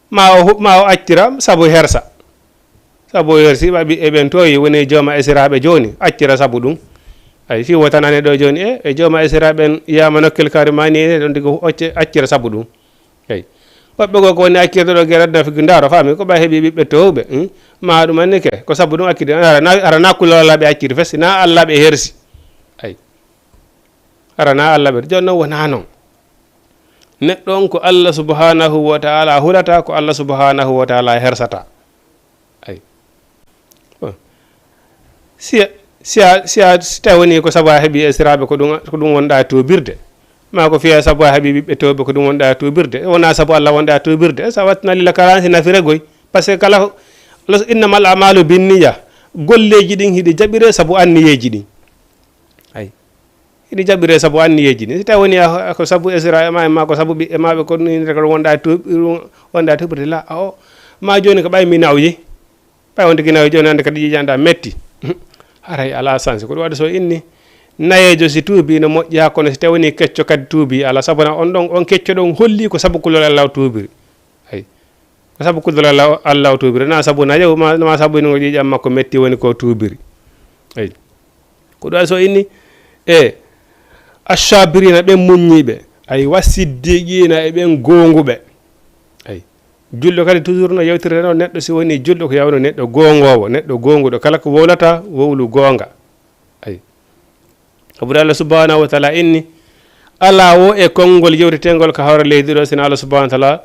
Ma o hu-, ma o accira sabu hersa. Sabu o hersi ɓaɓi e ɓen toowi woni jooma esiraaɓe jooni, accira sabu ɗum. Ay, fi wotanani ɗo jooni e, e jooma esiraaɓe en yiyama nokkel kari mani e ɗon tigi o acce-, accira sabu ɗum. Ay. Woɓɓe goo ko woni accirde ɗo gere aduna figi ndaaro faami ko ɓay heɓi ɓiɓɓe towɓe. Hmm? Ma ɗum anni ke, ko sabu ɗum accirde, ara na, ara na kulol Alla ɓe acciri fes, na Alla ɓe hersi. Ay. Ara na Alla ɓe, jooni non wona non. Neɗɗo on ko Alla subhanahu wa ta'ala hulata, ko Alla subhanahu wa ta'ala hersata. Ay. Bon. Si a, si a, si a, si tawi woni ko sabu a heɓi esiraaɓe ko ɗum, ko ɗum wonɗa e tuubirde. Ma ko fiya sabu a heɓi ɓiɓɓe towɓe ko ɗum wonɗa e tuubirde. Wona sabu Alla wonɗa e tuubirde. Sa wattina lilla kala si nafira goy. Parce que kala, innamal a'malu binniya. Golleeji ɗin hiɗi jaɓire sabu anniyeeji ɗin. Ay. Hiɗi jaɓire sabu anniyeeji ɗin. Si tawi woni a, a ko sabu esiraaɓe ma, ma ko sabu ɓiɓɓe maɓe ko ɗum wonɗa e tuub-, wonɗa e tuubirde la. A o, ma jooni ko ɓay mi nawyi. Ɓay on tigi nawi jooni hannde kadi ƴiiƴan ɗa metti. Haray alaa sansi. Ko ɗum waɗi so inni nayeejo si tuubi no moƴƴi haa kono si tawi woni kecco kadi tuubi ala sabu na on ɗon, on kecco ɗon holli ko sabu kulol Alla o tuubiri. Ay. Ko sabu kulol Alla, Alla o tuubiri. Na sabu nayeejo ma, ma sabu ino ƴiiƴan makko metti woni ko tuubiri. Ay. Ko ɗum waɗi so inni e ashabirina ɓen muññiiɓe. Ay wa siddiqina e ɓen goonguɓe. Ay. Julɗo kadi toujours no yewtirta no neɗɗo si woni julɗo ko yawno neɗɗo goongoowo, neɗɗo goonguɗo. Kala ko wowlata, wowlu goonga. Ay. Sabu Allah subhanahu wa ta'ala inni, alaa wo e konngol yewtetengol ka hawra leydi ɗo, sina Allah subhanahu wa ta'ala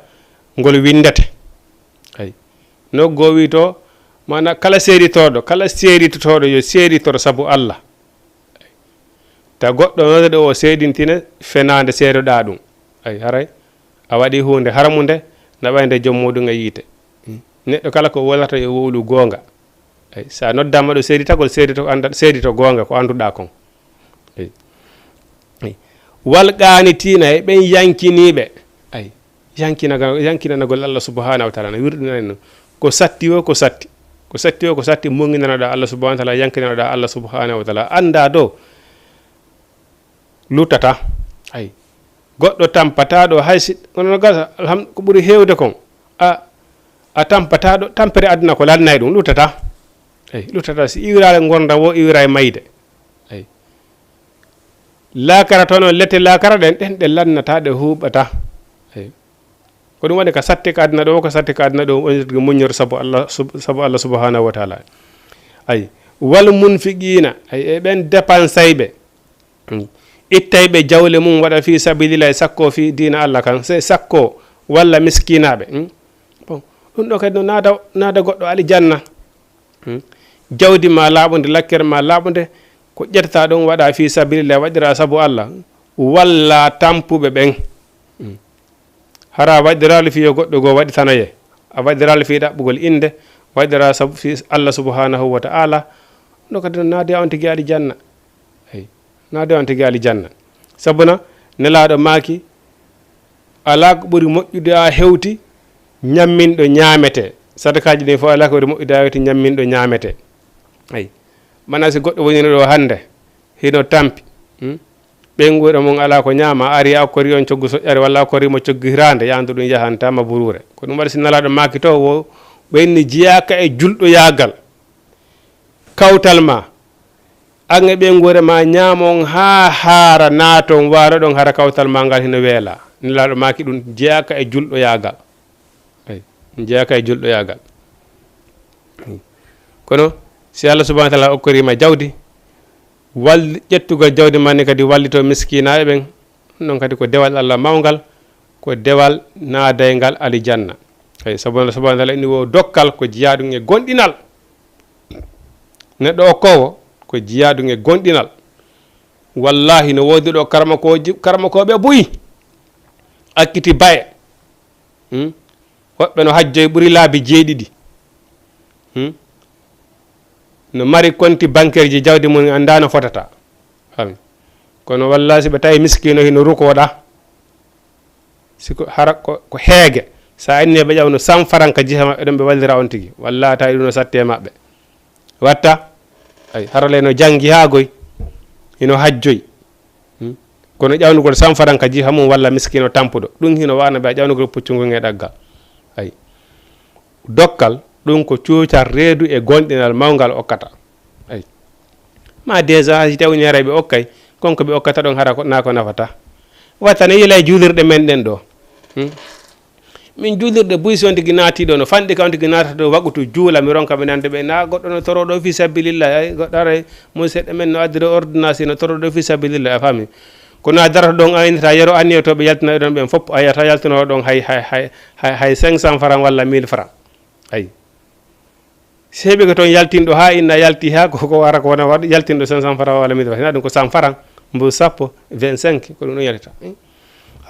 ngol winndete. Ay. No goo wi to, maana kala seeditooɗo, kala seeditotooɗo yo seeditor sabu Allah. Ta goɗɗo noddede o seedintina fenaande seedoɗaa ɗum. Ay, haray a waɗi huunde haramunde, na ɓay nde joom muɗum e yiite. Neɗɗo kala ko wolata yo wowlu goonga. Ay, sa noddama ɗo seeditagol, seedito ko annda-, seedito goonga ko annduɗaa kon. Ay. Ay. Wal qaanitiina e ɓen yankiniiɓe. Ay. Yankinaga-, yankinanagol Allah subhanahu wa ta'ala, no wirɗinani no. Ko satti o, ko satti. Ko satti o, ko satti, muŋinanaɗaa Allah subhanahu wa ta'ala, yankinanaɗaa Allah subhanahu wa ta'ala. Annda do, luttata. Ay. Goɗɗo tampata ɗo, hay si, kono no gasa, alham-, ko ɓuri heewde kon. A, a tampata ɗo, tampere aduna ko lannay ɗum, luttata. Ay, luttata. Si iwiraare ngorndam wo iwiraare mayde. Ay. Laakara to no lette laakara ɗen, ɗen ɗe lannata, ɗe huuɓata. Ay. Ko ɗum waɗi ka satti ka aduna ɗo, ka satti ka aduna ɗo, on muññor sabu Allah sub-, sabu Allah subhanahu wa ta'ala. Ay. Wal munfiqina, ay, e ɓen dépensayɓe. Hmm. Ittayɓe jawle mum waɗa fi sabilillahi, sakko fi diina Allah kan, se sakko walla miskinaaɓe. Hmm. Bon, ɗum ɗo kadi no naada, naada goɗɗo alijanna. Hmm. Jawdi ma laaɓunde, lakkere ma laaɓunde, ko ƴettata ɗum waɗa fi sabilillah, waɗira sabu Allah, walla tampuɓe ɓen. Hmm. Hara waɗiraali fi yo goɗɗo goo waɗitanaye. A waɗiraali fi ɗaɓɓugol innde, waɗira sabu fi Allah subhanahu wa ta'ala. Ɗum kadi no naadi on tigi alijanna. Eyi, naadi on tigi alijanna. Sabuna Nelaaɗo maaki, alaa ko ɓuri moƴƴude a hewti ñamminɗo ñaametee. Sadakaaji ɗin fof alaa ko ɓuri moƴƴude a hewti ñamminɗo ñaametee. Eyi, mana si goɗɗo wonino ɗo hannde, hino tampi, hmm? Ɓeynguure mum alaa ko ñaama, a ari a okkori on coggu soƴƴare walla a okkori mo coggu hiraande, yaandu ɗum yahanta ma buruure. Ko ɗum waɗi si Nelaaɗo maaki to, wo ɓenni jeyaaka e julɗoyaagal. Kawtal ma, an e ɓeynguure ma ñaamon haa haara naaton waanoɗon hara kawtal ma ngal hino weela. Nelaaɗo maaki ɗum jeyaaka e julɗoyaagal. Eyi, ɗum jeyaaka e julɗoyaagal. Kono si Allah subhanahu wa ta'ala okkoriima jawdi, wall-, ƴettugol jawdi ma ni kadi wallito miskinaaɓe ɓen, non kadi ko dewal Allah mawngal, ko dewal naadayngal alijanna. Eyi, sabu Allah subhanahu wa ta'ala inni wo dokkal ko jeyaa ɗum e gomɗinal. Neɗɗo okkoowo ko jeyaa ɗum e gomɗinal. Wallahi no woodi ɗo karamokooji, karamokooɓe buy. Akkiti baye. Hmm? Woɓɓe no hajjoy ɓuri laabi jeeɗiɗi. Hmm? No mari konti bankeerji jawdi mum, anndaa no fotata. Fami. Kono walla si ɓe tawi miskiino hino rukoɗa, si ko hara ko, ko heege, sa inni ɓe ƴawno san faranka jiha maɓɓe ɗon ɓe wallira on tigi. Walla tawi ɗum no satti e maɓɓe. Watta, ay, harale no janngi haa goy, hino hajjoy. Hmm? Kono ƴawnugol san faranka jiha mum walla miskiino tampuɗo, ɗum hino waana ɓe ƴawnugol puccungol e ɗaggal. Ay. Dokkal, ɗum ko cuucal reedu e gonɗinal mawngal okkata. Ay. Ma déjà, si tawni haray ɓe okkay, kon ko ɓe okkata ɗon hara ko, naa ko nafata. Watta ne yila e juulirɗe men ɗen ɗo. Hmm? Min juulirɗe buy si on tigi naati ɗo, no fanɗi ka on tigi naatata ɗo waqutu juula, mi ronka mi nande ɓe, na goɗɗo no toro ɗo fi sabilillah, ay, goɗɗo aray, mun seɗɗa men no addira ordonnance, no toro ɗo fi sabilillah, a faami? Kono a darata ɗon, a innata yero anniya to ɓe yaltina ɗon ɓen fof, a yiyata yaltinoɗo ɗon hay, hay, hay, hay, hay cinq cents francs walla mille francs. Ay. Sey ɓe ko toon yaltinɗo haa inna yalti haa ko, ko wara ko wona waɗ yaltinɗo cinq cents francs walla mille francs. Hina ɗum ko cent francs, mbo sappo, vingt-cinq, ko ɗum ɗon yaltata. Eh?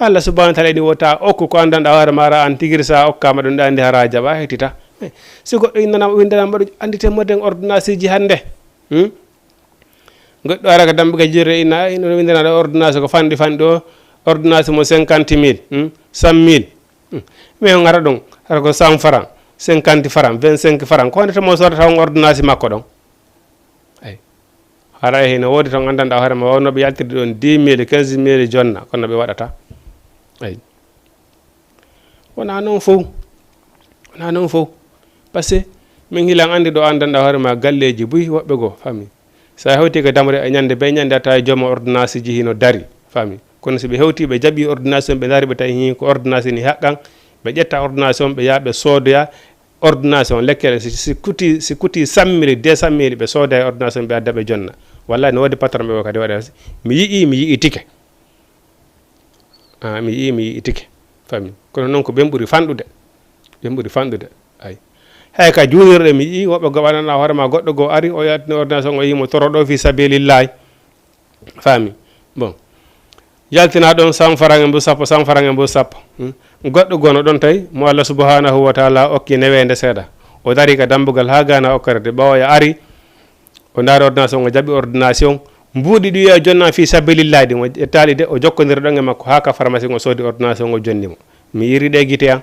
Allah subhanahu wa ta'ala ene wota okku ko anndanɗa hoore maɗa an tigiri sa okkama ɗum ɗa anndi hara jaɓa hettita. Eh, si goɗɗo innanama, windanama ɗo anndite moden ordonnance ji hannde. Hmm? Goɗɗo ara ko dambugal jirre inna, "Ay, ino windana ɗo ordonnance ko fanɗi fanɗi o, ordonnance mo cinquante mille, hmm, cent mille." Hmm. Mais on ara ɗon, hara ko cent francs, cinquante francs, vingt-cinq francs. Ko honde to mo sodata on ordonnance makko ɗon? Ay. Hara e hino woodi ton anndanɗa hoore ma wawnooɓe yaltirde ɗon dix mille, quinze mille jonna, kono ɓe waɗata. Ay. Wona noon fof. Wona noon fof. Parce que min hilan anndi ɗo anndanɗa hoore ma galleeji buy woɓɓe goo, fami. Sa hewti ko damre e ñande be ñande a tawi jooma ordonnance ji hino dari, fami. Kono si ɓe hewti ɓe jaɓi ordonnance on, ɓe dari ɓe tawi hin ko ordonnance ni haqqan, ɓe ƴetta ordonnance on, ɓe yaha ɓe soodoya ordonnance on, lekkere si, si kuti, si kuti cent mille, deux cent mille, ɓe sooda e ordonnance on, ɓe adda ɓe jonna. Wallahi no woodi patron ɓe o kadi waɗa, "Mi yi'i, mi yi'i tike." Ah, mi yi'i, mi yi'i tike. Fami. Kono noon ko ɓen ɓuri fanɗude. Ɓen ɓuri fanɗude. Ay. Hay ka juulirɗe mi yi'i woɓɓe goo waɗana hoore ma goɗɗo goo ari, o yaltini ordonnance on, o yi'i mo toro ɗo fi sabilillahi. Fami. Bon. Yaltina ɗon cent francs e mbo sappo, cent francs e mbo sappo. Hmm. Goɗɗo goo no ɗon tawi mo Allah subhanahu wa ta'ala okki neweende seeɗa. O dari ka dambugal haa gaana okkere de ɓawoya ari. O ndaari ordonnance on, o jaɓi ordonnance on. Mbuuɗi ɗi wiya jonna fi sabilillahi ɗin, o ƴettaali de, o jokkondiri ɗon e makko haa ka pharmacie, o soodi ordonnance on, o jonni mo. Mi yi'iri ɗe gite an.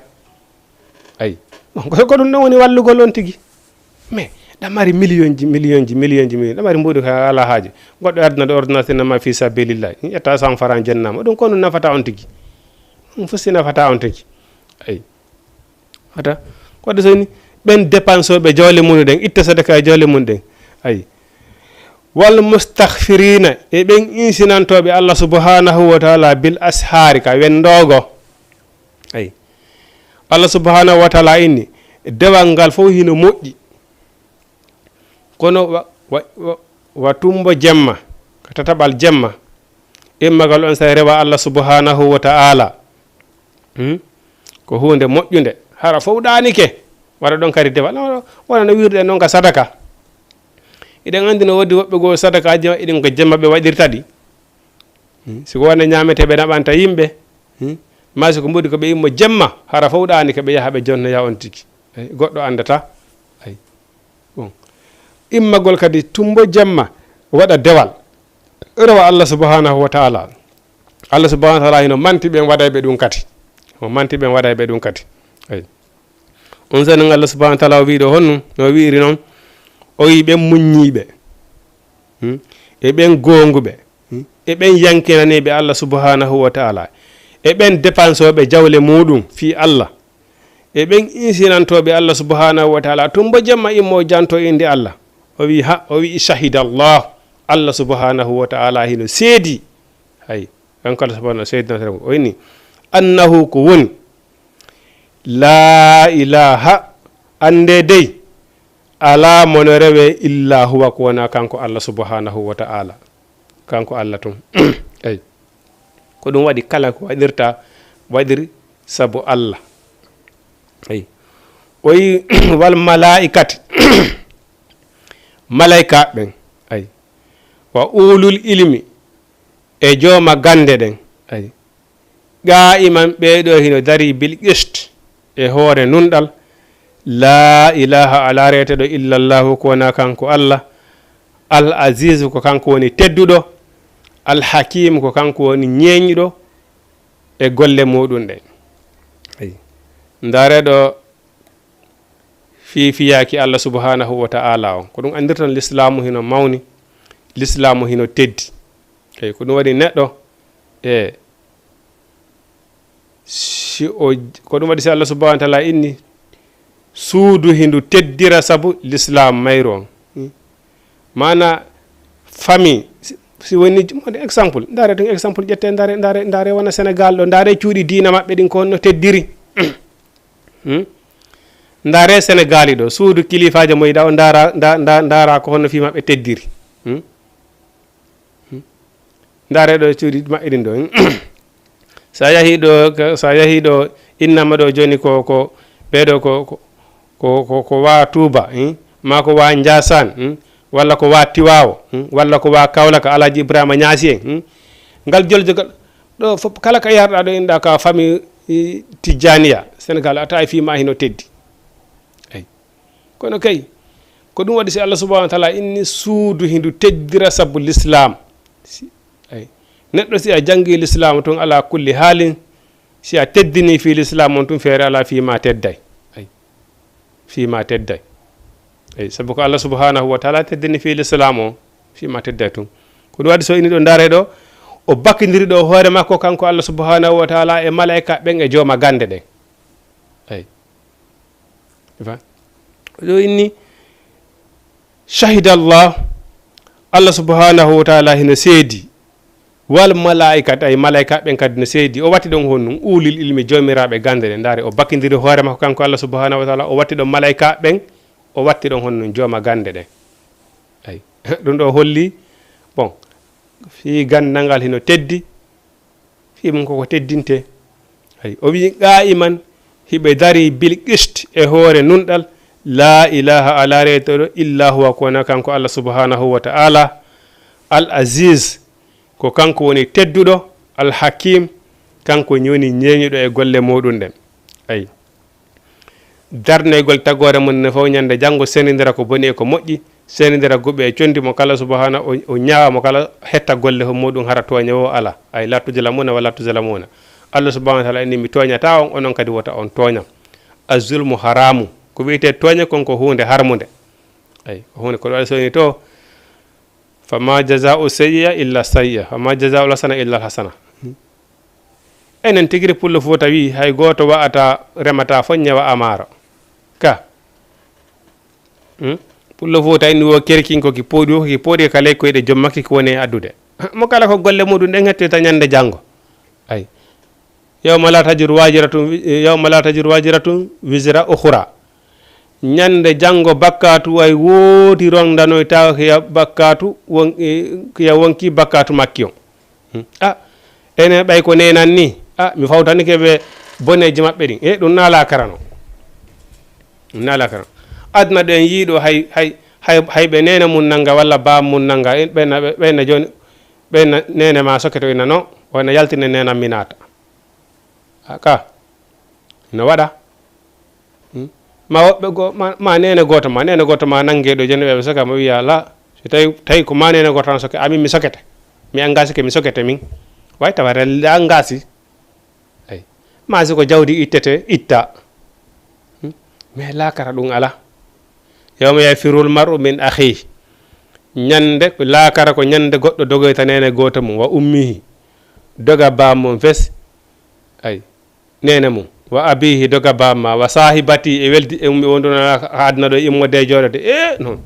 Ay. Bon, ko, ko ɗum ɗon woni wallugol on tigi. Mais, ɗa mari million ji, million ji, million ji, million. Ɗa mari mbuuɗi ka alaa haaje. Goɗɗo addana ɗo ordonnance na ma fi sabilillahi. Ƴetta cent francs jonnama. Ɗum ko ɗum nafata on tigi. Ɗum fof si nafata on tigi. Ay. Hata, ko waɗde so ni ɓen dépense ɓe jawle mum ɗen, itta sadaka e jawle mum ɗen. Ay. Wal mustaghfirina, e ɓen insinantooɓe Allah subhanahu wa ta'ala bil ashari ka wendoogo. Ay. Allah subhanahu wa ta'ala inni, dewal ngal fof hino moƴƴi. Kono wa, wa, wa, wa tumbo jemma, ka tataɓal jemma, immagol on say rewa Allah subhanahu wa ta'ala. Hmm? Ko huunde moƴƴunde. Hara fof ɗaanike. Waɗa ɗon kadi dewal. No, wona no wirɗen noon ka sadaka. Iɗen anndi no woodi woɓɓe goo sadakaaji maɓɓe ɗin ko jemma ɓe waɗirta ɗi. Hmm? Si ko wonde ñaametee ɓe naɓanta yimɓe. Hmm? Maa si ko mbuuɗi ko ɓe immo jemma, hara fof ɗaanike ɓe yaha ɓe jonnoya on tigi. Ay, goɗɗo anndata. Ay. Bon. Immagol kadi tumbo jemma waɗa dewal. Rewa Allah subhanahu wa ta'ala. Allah subhanahu wa ta'ala hino manti ɓen waɗayɓe ɗum kadi. O manti ɓen waɗayɓe ɗum kadi. Ay. On sanin Allah subhanahu wa ta'ala o wi'i ɗo honno, no wi'iri noon. O wi'i ɓen muññiiɓe. Hmm? E ɓen goonguɓe. Hmm? E ɓen yankinaniiɓe Allah subhanahu wa ta'ala. E ɓen dépensooɓe jawle muɗum fii Allah. E ɓen insinantooɓe Allah subhanahu wa ta'ala. Tumbo jemma immo janto innde Allah. O wi'i ha, o wi'i shahida Allah. Allah subhanahu wa ta'ala hino seedi. Hay, kanko Allah subhanahu seedinata mo. O inni, annahu ko woni, laa ilaha, annde dey, alaa mo no rewe illa huwa ko wona kanko Allah subhanahu wa ta'ala. Kanko Allah tun. Ay. Ko ɗum waɗi kala ko waɗirta, waɗiri sabu Allah. Ay. O yi wal malaikati. Malaika ɓen. Ay. Wa ulul ilmi. E jooma gande ɗen. Ay. Qaa'iman ɓee ɗoo hino darii bil qist. e hoore nunɗal. La ilaha, alaa reeteɗo illallahu ko wona kanko Allah. Al aziz ko kanko woni tedduɗo. Al hakim ko kanko woni ñeeñuɗo e golle muɗum ɗen. Ndareɗo fii fiyaaki Allah subhanahu wa ta'ala on. Ko ɗum anndirta lislaamu hino mawni, lislaamu hino teddi. Eyi, ko ɗum waɗi neɗɗo, e, si o, ko ɗum waɗi si Allah subhanahu wa ta'ala inni suudu hindu teddira sabu lislaam mayru on. Hmm. Maana famille, si, si woni, exemple, ndaare tun exemple, ƴette ndaare, ndaare, ndaare wona Sénégal ɗo, ndaare cuuɗi diina maɓɓe ɗin ko honno teddiri. Hmm? Ndaare Sénégal ɗo, suudu kilifaajo mo yiɗa o ndaara, nda-, nda-, ndaara ko honno fii maɓɓe teddiri. Hmm? Ndaare ɗo cuuɗi maɓɓe ɗin ɗo. Sa yahi ɗo, ka-, sa yahi ɗo, innama ɗo jooni ko, ko, ɓeeɗo ko, ko, ko, ko, ko waa Tuuba, hmm? Maa ko waa Njaasaan, hmm? Walla ko waa Tiwaawo, hmm? Walla ko waa Kawlaka, Alhaji Ibrahima Ñaasi en, hmm? Ngal joljogal, ɗo fof, kala ka yarɗa ɗo, inɗa ka famille, i, Tijjaniya, Sénégal, a tawi fii ma hino teddi. Eyi. Kono kay, ko ɗum waɗi si Allah subhanahu wa ta'ala inni suudu hindu teddira sabu lislaam. Si, eyi. Neɗɗo si a jangi lislaam tun ala kulli haalin, si a teddini fii lislaam on tun feere ala fii ma tedday. Eyi. Fii ma tedday. Eyi, sabu ko Allah subhanahu wa ta'ala teddini fii lislaam on, fii ma tedday tun. Ko ɗum waɗi so ini ɗo ndaare ɗo, o bakindiri ɗo hoore makko kanko Allah subhanahu wa ta'ala e malaika ɓen e jooma gande ɗen. Eyi. Fa-, ɗo inni, shahida Allah, Allah subhanahu wa ta'ala hino seedi, wal malaikat, ay malaika ɓen kadi no seedi. O watti ɗon honɗum, ulil ilmi, joomiraaɓe gande ɗen. Ndaare, o bakindiri hoore makko kanko Allah subhanahu wa ta'ala, o watti ɗon malaika ɓen, o watti ɗon honɗum, jooma gande ɗen. Ay, ɗum ɗo holli, bon, fii gandal ngal hino teddi, fii mum koko teddinte. Ay, o wi'i, qaa'iman, hiɓe dari bil qist e hoore nunɗal, laa ilaaha alaa reeteɗo illa huwa ko wona kanko Allah subhanahu wa ta'ala, al aziz, ko kanko woni tedduɗo, al hakim, kanko woni ñeeñuɗo e golle muɗum ɗen. Ay. Darnoygol tagoore mum ne fof ñande janngo, senindira ko boni e ko moƴƴi, senindira guɓe e condi mo kala subhana, o, o ñaawa mo kala hetta golle ho muɗum hara tooñe o ala. Ay, la tuzlamuna wa la tuzlamuna. Allah subhanahu wa ta'ala inni mi tooñata on, onon kadi wota on tooñam. Az-zulmu haramu. Ko wi'ete tooñe kon ko huunde harmunde. Ay, ko huunde ko ɗo waɗi so ni to, fama jaza'u sayyi'a illa sayyi'a, fama jaza'u hasana illa hasana. Enen tigiri Pullo Fuuta wi, hay gooto wa'ata, remata fof ñawa amaaro. Ka. Hmm? Pullo Fuuta inni wo kerkinko ki pooɗi wo, ki pooɗi ka ley koyɗe joom makki ko woni e addude. Mo kala ko golle muɗum ɗen hettoyta ñande janngo. Ay. Yawma la tajiru wajiratun wi-, yawma la tajiru wajiratun wizra ukhra. Ñande janngo bakkaatu way wooti rondanoytaako kiya bakkaatu won-, eh, kiya wonki bakkaatu makki on. Hmm. Ah, ene ɓay ko nenan ni. Ah, mi fawtanike ɓe boneeji maɓɓe ɗin. Eh, ɗum na laakara no. Ɗum na laakara no. Aduna ɗo en yiiɗo hay, hay, hay, hay ɓe nene mum nanga walla baam mum nanga. En ɓenna, ɓe-, ɓenna jooni, ɓenna nene ma sokete o ina no, o ina yaltine nenan mi naata. A ka, ina waɗa. Hmm? Ma woɓɓe go-, ma, ma nene gooto ma, nene gooto ma nange ɗo joni ɓe soka mo wiya la. So tawi, tawi ko ma nene gooto tan soke, amin mi sokete. Mi engagé ke mi sokete min. Way tawa rel engagé. Ay. Ma si ko jawdi ittete, itta. Hmm? Mais laakara ɗum ala. Yawma yafirul mar'u min akhi. Ñande laakara ko ñande goɗɗo dogoyta nene gooto mum, wa ummihi. Doga baam mum fes. Ay. Nene mum. Wa abihi, doga baam ma. Wa sahibati, e weldi, e ummi wonduno ha aduna ɗo, immode e jooɗode. E, non.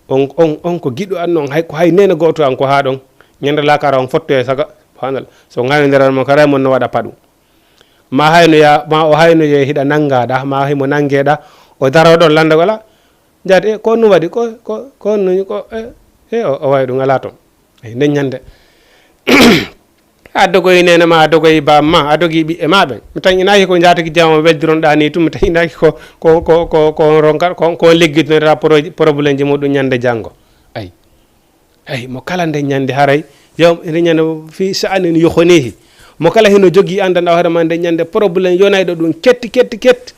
On, on, on ko giɗo an non, hay, ko hay nene gooto an ko ha ɗon. Ñande laakara on fotto e saga. Subhanallah. So ngaynodiran mo kara mon no waɗa paɗu. Ma haynoya, ma o haynoye hiɗa nangaɗa, ma himo nangeɗa. O daro ɗon landa wala. Jaati, e, ko nu waɗi, ko, ko, ko nu, ko, e, e, o, o wawi ɗum ala ton. Ay, nden ñande. A dogoyi nene ma, a dogoyi baam ma, a dogi ɓiɓɓe ma ɓen. Mi tan inaki ko jaatigi jama weldiron ɗa ni tum, mi tan inaki ko, ko, ko, ko, ko ronka, ko, ko liggidinata pro-, problème ji muɗum ñande janngo. Ay. Ay, mo kala nde ñande haray, yo, nde ñande fi sha'anin yukhnihi. Mo kala hino jogi andana hoore ma nde ñande problème yonayɗo ɗum ketti, ketti, ketti.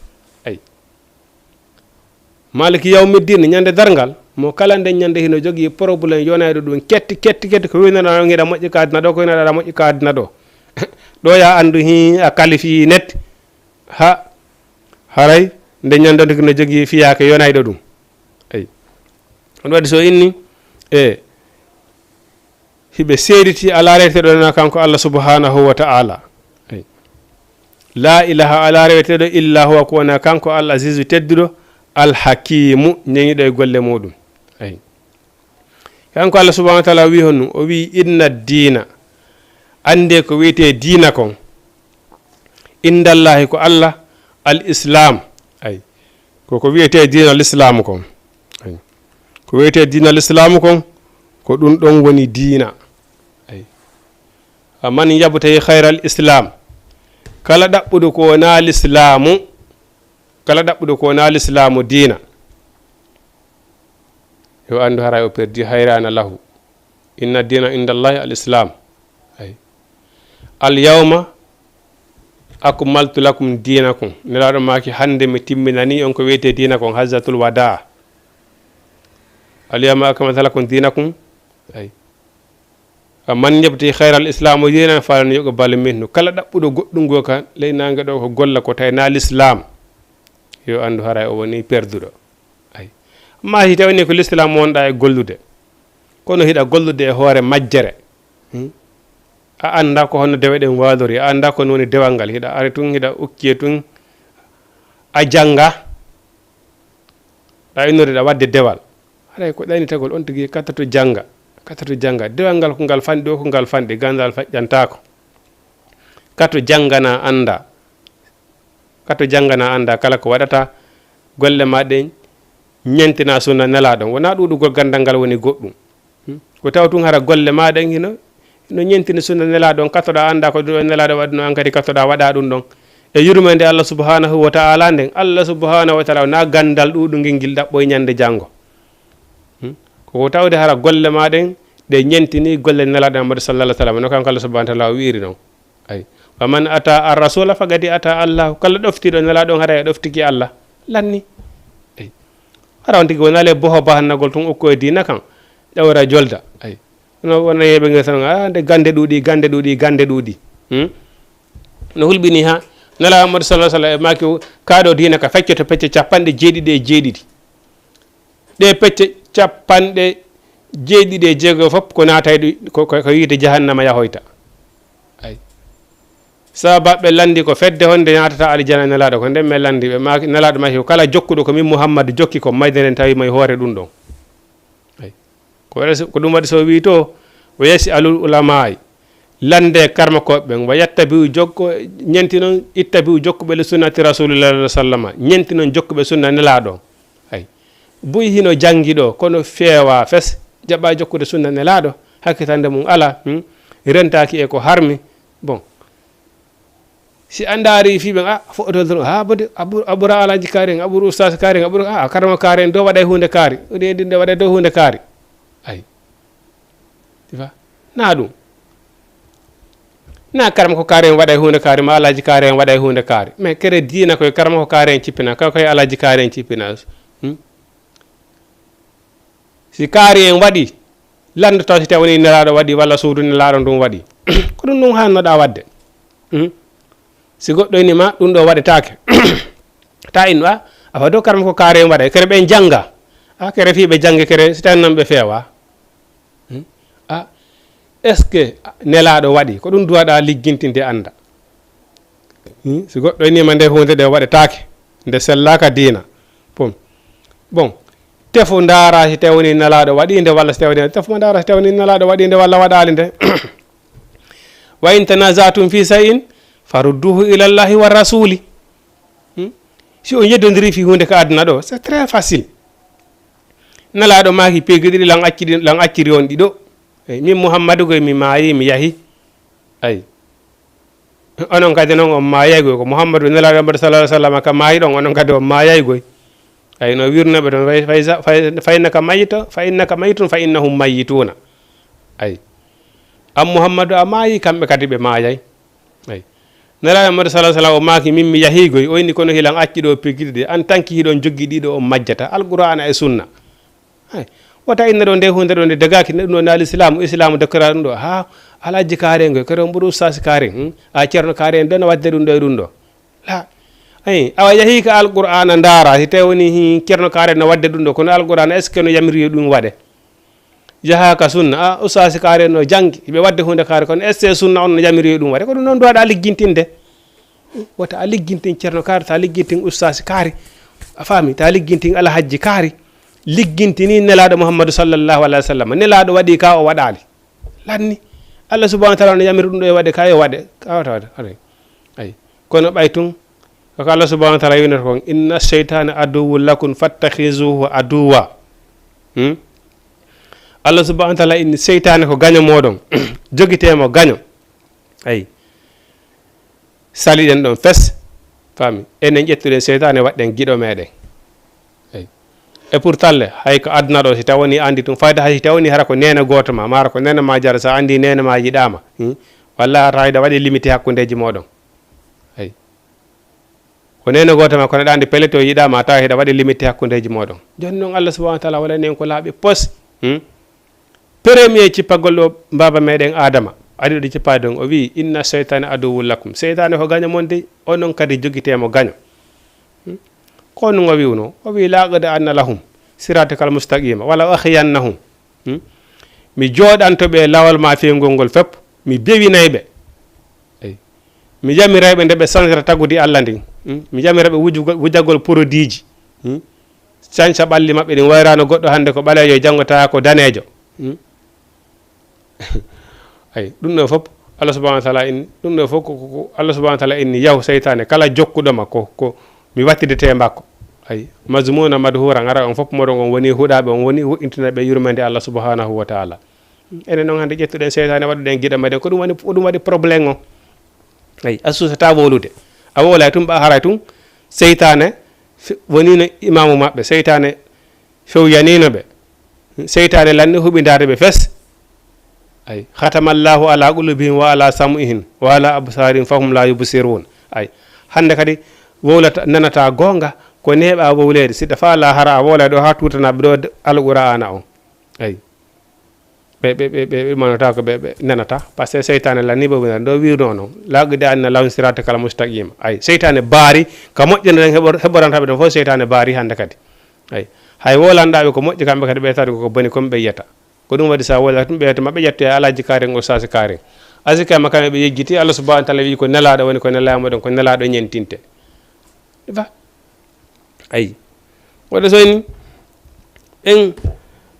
Maliki yawmiddin, ñande darngal, mo kala nden ñande hino jogii problème yonayɗo ɗum, ketti, ketti, ketti, ko winana on hiɗa moƴƴi ka aduna ɗo, ko winana aɗa moƴƴi ka aduna ɗo. Ɗo ya anndu hi a qualifié net, ha, haray nde ñande on hino jogii fiyaake yonayɗo ɗum. Eyi. On waɗi so inni, e, hiɓe seediti alaa reweteeɗo wonaa kanko Allah subhanahu wa ta'ala. Eyi. La ilaha alaa reweteeɗo illa huwa ko wonaa kanko Al Azizu tedduɗo, Al Hakimu ñeñuɗo e golle muɗum. Eyi. Kanko Allah subhanahu wa ta'ala wi honɗum? O wi inna diina. Annde ko wiyetee diina kon. Indallahi ko Allah al islam. Ay. Ko ko wiyetee diina al islam kon. Ay. Ko wiyetee diina al islam kon, ko ɗum ɗon woni diina. Ay. Faman yabtaghi khayral islam. Kala ɗaɓɓuɗo ko wonaa lislaamu, kala ɗaɓɓuɗo ko wonaa lislaamu diina, yo anndu haray o perdi, hayrana lahu. Inna diina inda Allahi al islam. Ay. Al yawma akmaltu lakum dinakum. Nelaaɗo maaki, hannde mi timminani on ko wiyetee diina kon, hajjatul wadaa. Al yawma akmaltu lakum dinakum. Ay. Faman yabtaghi khayral islami dinan falan yuqbala minhu. Kala ɗaɓɓuɗo goɗɗum goo ka ley naange ɗo ko golla ko tawi na lislaam, yo anndu haray o woni perduɗo. Ay. Amma si tawii ko lislaam wonɗaa e gollude, kono hiɗa gollude e hoore majjere. Hmm? A anndaa ko honno dewe ɗen waalori, a anndaa ko woni dewal ngal, hiɗa ari tun, hiɗa ukkee tun, a jannga, ɗa innori ɗa waɗde dewal. Haray ko ɗaynitagol on tigi, katta to jannga, katta to jannga. Dewal ngal ko ngal fanɗi ɗo, ko ngal fanɗi, ganndal feƴƴantaako. Kato janngana annda. Kato janngana annda kala ko waɗata golle ma ɗen ñentina sunna Nelaaɗo on. Wonaa ɗuuɗugol ganndal ngal woni goɗɗum. Hmm? Ko taw tun hara golle ma ɗen hino, hino ñentini sunna Nelaaɗo on. Katoɗaa annda ko ɗum ɗon Nelaaɗo waɗi no, an kadi katoɗaa waɗa ɗum ɗon. E yurmeende Allah subhanahu wa ta'ala nden, Allah subhanahu wa ta'ala wonaa ganndal ɗuuɗungel ngel ɗaɓɓoy ñande janngo. Hmm? Ko ko tawde hara golle ma ɗen ɗe ñentini golle Nelaaɗo Muhammadu sallallahu alaihi wasallam, no kanko Allah subhanahu wa ta'ala o wi'iri non. Ay. Wa man ata ar-rasula faqad ata Allah. Kala ɗoftiiɗo Nelaaɗo on, haray a ɗoftike Allah. Lanni. Ay. Hara on tigi wonaa le boho bahannagol tun ukko e diina kan. Ƴawra jolda. Ay. No wona yeɓe ngel tan, ah, nde gannde ɗuuɗi, gannde ɗuuɗi, gannde ɗuuɗi. Hmm? No hulɓini ha Nelaaɗo Muhammadu sallallahu alaihi wasallam e maaki, kaa ɗo diina ka feccoto pecce capanɗe jeeɗiɗi e jeeɗiɗi. Ɗe pecce capanɗe jeeɗiɗi e jeego fof ko naatay ɗu-, ko, ko, ko yiite jahannama yahoyta. Ay. Sababu ɓe lanndi ko fedde honde naatata aljana Nelaaɗo, ko nden ɓe lanndi ɓe, ma, Nelaaɗo maaki ko kala jokkuɗo ko min Muhammadu jokki ko mayde nden tawi mo e hoore ɗum ɗon. Ay. Ko waɗa so, ko ɗum waɗi so o wii to, wa yas'alul ulamaa'i, lannde karmakooɓe ɓen, wa yattabi'u jokko, ñenti non, ittabi'u jokkuɓe li sunnati rasulillahi sallallahu alaihi wasallam, ñenti non jokkuɓe sunna Nelaaɗo. Ay. Buy hino janngi ɗo, kono feewa fes, jaɓa jokkude sunna Nelaaɗo, hakkitande mum alaa, hmm? Rentaaki e ko harmi. Bon. Si a ndaari fii ɓen, ah, footol ton, ah, bode, a ɓur-, a ɓura Alaaji Kaari en, a ɓura Ustaas Kaari en, a ɓura, ah, Karamo Kaari en, do waɗay huunde kaari. O ɗe ɗin ɗe waɗay do huunde kaari. Ay. Tifa. Na ɗum. Na Karamo ko Kaari en waɗay huunde kaari, ma Alaaji Kaari en waɗay huunde kaari. Mais kere diina koye Karamo ko Kaari en cippina, ka koye Alaaji Kaari en cippina. Hmm? Si kaari en waɗi, lanndoto si tawi woni Nelaaɗo waɗi walla suudu Nelaaɗo ndun waɗi. Ko ɗum ɗum haannoɗaa waɗde. Hmm? Si goɗɗo ini ma, ɗum ɗo waɗetaake. Ta innu, a, awa dow Karamo ko kaari en waɗa. Kere ɓen jannga. A, kere fii ɓe jannge, kere si tawi non ɓe feewa. Hmm? A, est-ce que Nelaaɗo waɗi? Ko ɗum duwaɗaa liggintinde annda. Hmm? Si goɗɗo inii ma nde huunde ɗe waɗetaake, nde sellaaka diina. Bon. Bon. Tefu ndaara si tawi woni Nelaaɗo waɗi nde walla si tawi woni, tefu ma ndaara si tawi woni Nelaaɗo waɗi nde walla waɗaali nde. Wa in tanaza'tum fi shay'in farudduhu ila Allahi wa rasuli. Hmm? Si on yeddondiri fii huunde ka aduna ɗo, c'est très facile. Nelaaɗo maaki peeje ɗiɗi lan acciri, lan acciri on ɗiɗo. Eyi, min Muhammadu goy mi maayi, mi yahi. Ay. Onon kadi non on maayay goy. Ko Muhammadu Nelaaɗo Muhammadu sallallahu alaihi wasallam ka maayi ɗon, onon kadi on maayay goy. Ay, no wirnoɓe ɗon, fay, fay, fay, fa innaka mayyitun, fa innaka mayyitun, fa innahum mayyituna. Ay. An Muhammadu a maayi, kamɓe kadi ɓe maayay. Ay. Nelaaɗo Muhammadu sallallahu alaihi wasallam o maaki, "Min mi yahiigoy." O inni, "Kono hilan acci ɗo pigirɗe, an tanki hiɗon joggi ɗiɗo on majjata, Alqur'aana e Sunna." Hay, wota inna ɗo nde hunde ɗo nde dagaaki, ɗum ɗo na Lislaamu, Islaamu dokkira ɗum ɗo. Ha, Alhaji Kaare ngoy, kadi on ɓuri Ustaasi Kaare, hmm? A Ceerno Kaare en ɗo no waɗde ɗum ɗo e ɗum ɗo. La. Ayi, awa yahi ka Alqur'aana ndaara, si tawi woni hi Ceerno Kaare no waɗde ɗum ɗo, kono Alqur'aana est-ce que no yamiri yo ɗum waɗe? Yaha ka Sunna, a Ustaasi Kaare no janngi, ɓe waɗde hunde kaare, kono est-ce que Sunna on no yamiri yo ɗum waɗe? Ko ɗum noon duwaɗa liggintinde. Wota a liggintin Ceerno Kaari, ta liggintin Ustaasi Kaari, a faami, ta liggintin Alhajji Kaari, liggintini Nelaaɗo Muhammadu sallallahu alaihi wasallam. Nelaaɗo waɗi ka o waɗaali. Lanni. Allah subhanahu wa ta'ala no yamiri ɗum ɗo e waɗe ka yo waɗe. Ka wata waɗe. Aray. Ay. Kono ɓay tun, ko Allah subhanahu wa ta'ala winata kon, "Inna shaytana aduwwun lakum fattakhizuhu aduwwa." Hmm? Allah subhanahu wa ta'ala inni seytaane ko gaño moɗon. Jogitee mo gaño. Ay. Saliɗen ɗon fes, faami? Enen ƴettuɗen seytaane, waɗɗen giɗo meɗen. Eyi. E pourtant le, hay ko aduna ɗo, si tawoni andi tun fayda, hay si tawoni hara ko nene gooto ma, mara ko nene ma jara, sa andi nene ma yiɗama, hmm? Walla a tawa hiɗa waɗi limite hakkundeji moɗon. Eyi. Ko nene gooto ma, kono ɗa andi pellet o yiɗama, a tawa hiɗa waɗi limite hakkundeji moɗon. Joni noon Allah subhanahu wa ta'ala waɗani en ko laaɓi pos, hmm? Premier cippagol ɗo baaba meɗen Adama, ari ɗo cippaade on, o wi'i, "Inna shaytana aduwwun lakum." Seytaane ko gaño mon dey, onon kadi jogitee mo gaño. Hmm? Ko ɗum o wi'uno, o wi'i, "La aq'udanna lahum siratakal mustaqima, wala ughwiyannahum." Hmm? Mi jooɗanto ɓe lawol ma fewngol ngol fep, mi bewinay ɓe. Eyi. Mi yamiray ɓe nde ɓe sansira tagudi Allah ndin. Hmm? Mi yamira ɓe wujugol, wujagol porodiiji. Hmm? Canca ɓalli maɓɓe ɗin wayrano goɗɗo hannde ko ɓaleejo, janngo tawa ko daneejo. Hmm? Ay, ɗum ɗo fof Allah subhanahu wa ta'ala inni, ɗum ɗo fof ko, ko, ko Allah subhanahu wa ta'ala inni, yahu seytaane, kala jokkuɗo ma ko, ko mi wattidete makko. Ay, mazmuna madhura, ngara on fof moɗon on woni huɗaɓe, on woni huɗintina ɓe yurmande Allah subhanahu wa ta'ala. Enen noon hannde ƴettuɗen seytaane, waɗuɗen giɗo meɗen, ko ɗum woni, ko ɗum waɗi problème o. Ay, a susata wowlude. A wowlay tun, ɓa haray tun, seytaane fe-, wonino imaamu maɓɓe, seytaane fewyanino ɓe. Seytaane lanni huɓindaade ɓe fes. Ay, "Khatamallahu ala qulubihim wa ala sam'ihim wa ala absarihim fahum la yubsirun." Ay, hannde kadi wowlata, nanata goonga, ko neeɓa wowleede. Si ɗa faala hara a wowlay ɗo haa tuutanaɓe ɗo d-, Alqur'aana on. Ay. Ɓe, ɓe, ɓe, ɓe, ɓe manata ko ɓe, ɓe nanata. Parce que seytaane lanni ɓe wonata. Ɗo wi'uno non. "La aq'udanna lahum siratakal mustaqima." Ay, seytaane baari, ka moƴƴere nden heɓor-, heɓorantaɓe ɗon fof seytaane baari hannde kadi. Ay, hay wolanɗaɓe ko moƴƴi kamɓe kadi ɓe tawde ko boni kon ɓe yiyata. Ko ɗum waɗi sa wola ɗum ɓe yiyata ma ɓe ƴettoya Alhaji Kaari en, Ustaasi Kaari en. Asi kama kamɓe ɓe yejjiti, Allah subhanahu wa ta'ala wi'i ko nelaaɗo woni, ko nelaaɗo ɗon, ko nelaaɗo ñentinte. Ba. Ayi. Waɗa so en, en,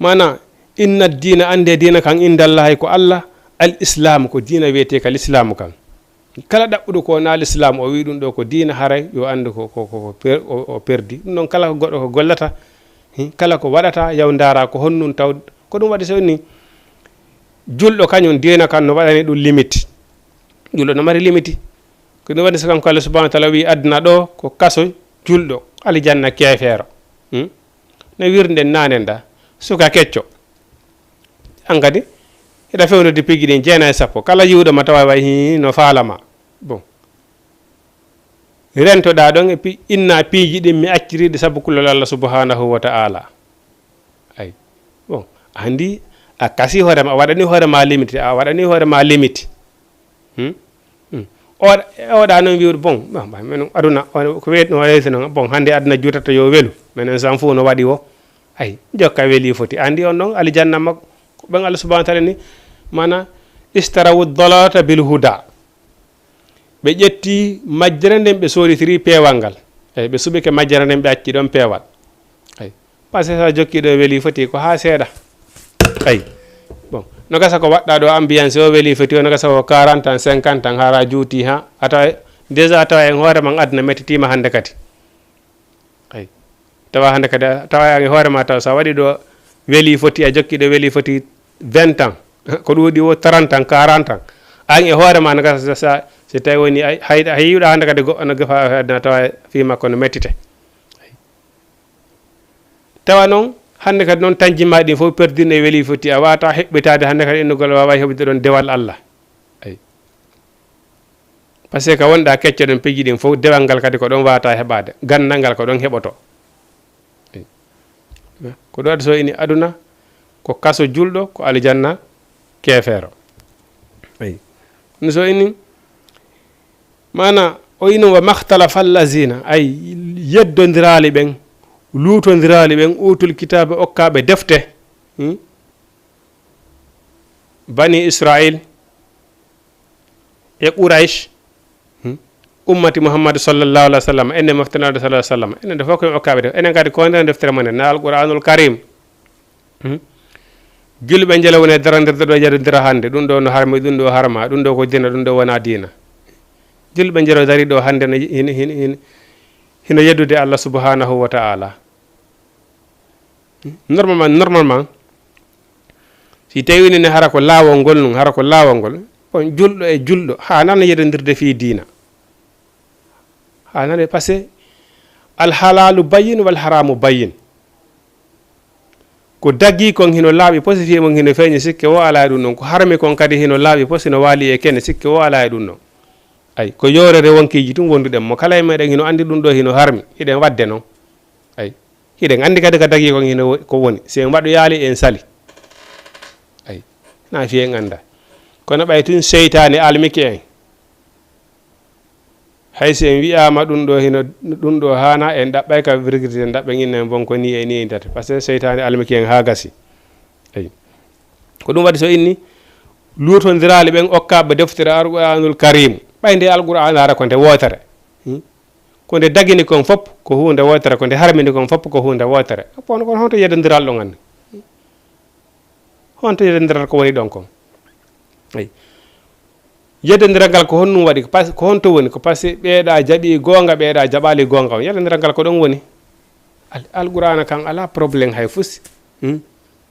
mana, inna diina, annde diina kan inda Allahi ko Allah, al Islam, ko diina wiyetee ka Lislaamu kan. Kala ɗaɓɓuɗo ko na Lislaamu, o wi'i ɗum ɗo ko diina, haray yo anndu ko, ko, ko, ko per-, o, o perdi. Ɗum noon kala ko goɗɗo ko gollata, hi, kala ko waɗata, yaw ndaara ko honnun taw, ko ɗum waɗi so ni julɗo kañum diina kan no waɗani ɗum limite. Julɗo no mari limite. Ko ɗum waɗi so kanko Allah subhanahu wa ta'ala wi'i aduna ɗo ko kaso julɗo, aljanna keefeero. Hmm? No wirden nanen da, suka kecco. An kadi, hiɗa fewndo de pigi ɗin jeenayi e sappo. Kala yi'uɗo ma tawa way hi no faalama. Bon. Rentoɗa ɗon e pi-, inna piiji ɗin mi acciriɗi sabu kulol Allah subhanahu wa ta'ala. Ay. Bon. Andi, a kasi hoore ma, a waɗani hoore ma limite, a waɗani hoore ma limite. Hmm? Hmm. Oɗa, oɗa noon wi'ude, bon, ba, ba, men aduna, o, ko wiyet-, no waɗi noon, bon, hannde aduna juutata yo welu, menen san fof no waɗi o. Ay, jokka weli foti. Andi on ɗon, aljanna makko, ko ɓen Allah subhanahu wa ta'ala ni, mana, "Istarawu dalalata bil huda." Ɓe ƴetti majjere nden, ɓe sooditiri peewal ngal. Ay, ɓe suɓike majjere nden, ɓe acci ɗon peewal. Ay. Parce que sa jokki ɗo weli foti ko haa seeɗa. Ay. Bon. No gasa ko waɗɗa ɗo ambiance o weli foti o, no gasa ko quarante ans, cinquante ans, hara juuti ha. A tawa, déjà a tawa en hoore man aduna mettitima hannde kadi. Ay. Tawa hannde kadi, a tawa en hoore ma taw sa waɗi ɗo weli foti, a jokki ɗo weli foti vingt ans. Ko ɗuuɗi o trente ans, quarante ans. An e hoore ma no gasa sa, sa, si tawi woni ay, hay, hay yiwɗa hannde kadi goɗɗo no gafa aduna tawa fi makko no mettite. Ay. Tawa noon, hannde kadi noon, tañji ma ɗin fof perdine weli foti, a wata heɓɓitaade hannde kadi innugol, a wawa heɓude ɗon dewal Allah. Ay. Parce que ka wonɗa keccoɗen piiji ɗin fof, dewal ngal kadi ko ɗon wata heɓade, gandal ngal ko ɗon heɓoto. Ko ɗum waɗi so ini aduna ko kaso julɗo, ko aljanna keefeero. Ay. Ɗum so ini, maana o ino wa makhtalafa allazina, ay, yeddondiraali ɓen, luutondiraali ɓen, utul kitaabe, okkaaɓe defte. Hmm? Bani Israil, e Quraysh, hmm, ummati Muhammad sallallahu alaihi wasallam, enen moftanaaɗo sallallahu alaihi wasallam, enen ɗo fof ko en okkaaɓe deftere, enen kadi ko nder deftere mon, na Alquranul Karim. Hmm? Julɓe njelo woni e darandirde ɗo, yedondira hannde, ɗum ɗo no harmi, ɗum ɗo harma, ɗum ɗo ko diina, ɗum ɗo wona diina. Julɓe njelo dari ɗo hannde no hin-, hin-, hin-, hino yeddude Allah subhanahu wa ta'ala. Hmm? Normalement, normalement, si tawi ne hara ko laawol ngol nun, hara ko laawol ngol, on julɗo e julɗo, haanano yedondirde fii diina. Haanano, parce que al halalu bayyin wal haramu bayyin. Ko dagi kon hino laaɓi posi, fii mon hino feeñi, sikke wo alaa e ɗum ɗon. Ko harmi kon kadi hino laaɓi posi, no waali e kene, sikke wo alaa e ɗum ɗon. Ay, ko yoorere wonkiiji tun wonduɗen mo. Kala e meɗen hino andi ɗum ɗo hino harmi, hiɗen wadde non. Ay, hiɗen andi kadi ka dagi kon hino wo-, ko woni. Si en waɗoyaali, en sali. Ay, na fii en anda. Kono ɓay tun seytaane almiki en. Hay si en wi'aama ɗum ɗo hino, ɗum ɗo haana, en ɗaɓɓay ka virgirde, en ɗaɓɓen inna en bon ko ni e ni en tata. Parce que seytaane almiki en haa gasi. Ay. Ko ɗum waɗi so inni luutondiraali ɓen okkaaɓe deftere Alqur'aanul Kariim. Ɓay nde Alqur'aanaare ko nde wootere. Hmm? Ko nde dagini kon fop ko huunde wootere, ko nde harmini kon fop ko huunde wootere. Kono, kono honto yedondiral ɗon anni? Honto yedondiral ko woni ɗon kon? Ay. Yedondiral ngal ko honɗum waɗi? Ko pas-, ko honto woni? Ko parce que ɓeeɗa jaɓi goonga, ɓeeɗa jaɓaali goonga on. Yedondiral ngal ko ɗon woni. Al-, Alqur'aana kan alaa problème hay fusi. Hmm?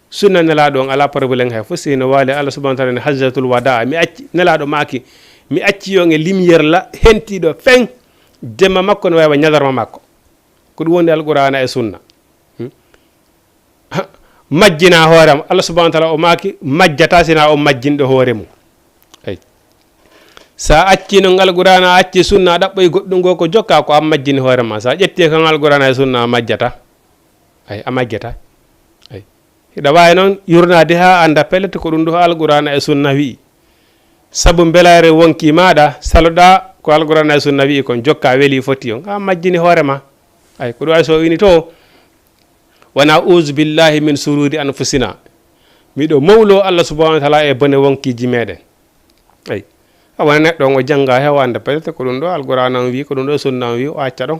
Sunna Nelaaɗo on alaa problème hay fusi. Hino waali Allah subhanahu wa ta'ala ne hajjatul wadaa. Mi acci, Nelaaɗo maaki, mi acci on e lumière la hentiiɗo feŋ. Jemma makko no wayi wa ñadarma makko. Ko ɗum woni Alqur'aana e sunna. Hmm? Ha, majjina hoore am. Allah subhanahu wa ta'ala o maaki, majjata sina o majjinɗo hoore mum. Ay. Sa acci non Alqur'aana, a acci sunna, a ɗaɓɓoy goɗɗum goo ko jokka, ko an majjini hoore ma. Sa ƴetti kan Alqur'aana e sunna, a majjata. Ay, a majjata. Ay. Hiɗa waawi noon yurnaade haa annda pellet ko ɗum ɗo Alqur'aana e sunna wi'i. Sabu mbelaare wonki maaɗa, saloɗa ko Alqur'aana e sunna wi'i kon, jokka weli foti on. A majjini hoore ma. Ay, ko ɗum waɗi so o wini to, "Wa na'uzu billahi min sururi anfusina." Miɗo mawlo Allah subhanahu wa ta'ala e bone wonkiiji meɗen. Ay. A wona neɗɗo on o jannga heewande pellet ko ɗum ɗo Alqur'aana on wi'i, ko ɗum ɗo sunna on wi'i, o acca ɗon.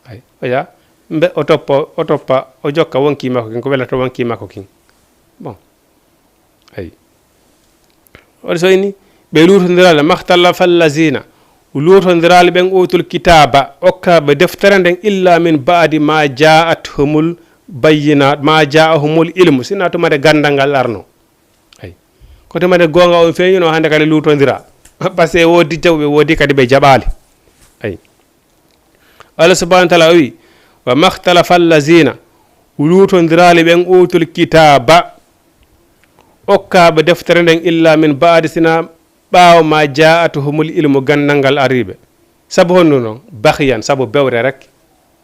Ay. O yaha, mbe-, o toppa, o toppa, o jokka wonki makko kin, ko welata wonki makko kin. Bon. Ay. Waɗi so ini, ɓe luutondiraali, makhtalafa allazina, luutondiraali ɓen utul kitaaba, okkaaɓe deftere nden, illa min ba'di ma ja'athumul bayyinat, ma ja'ahumul ilmu, sina tuma nde ganndal ngal arno. Ay. Ko tuma nde goonga on feeñuno, hannde kadi luutondira. Parce que woodi jawɓe, woodi kadi ɓe jaɓaali. Ay. Allah subhanahu wa ta'ala o wi, "Wa makhtalafa allazina," luutondiraali ɓen utul kitaaba, okkaaɓe deftere nden, illa min ba'di, sina ɓaawo ma ja'atuhumul ilmu, ganndal ngal ariiɓe. Sabu honno non? Bakhyan, sabu bewre rek,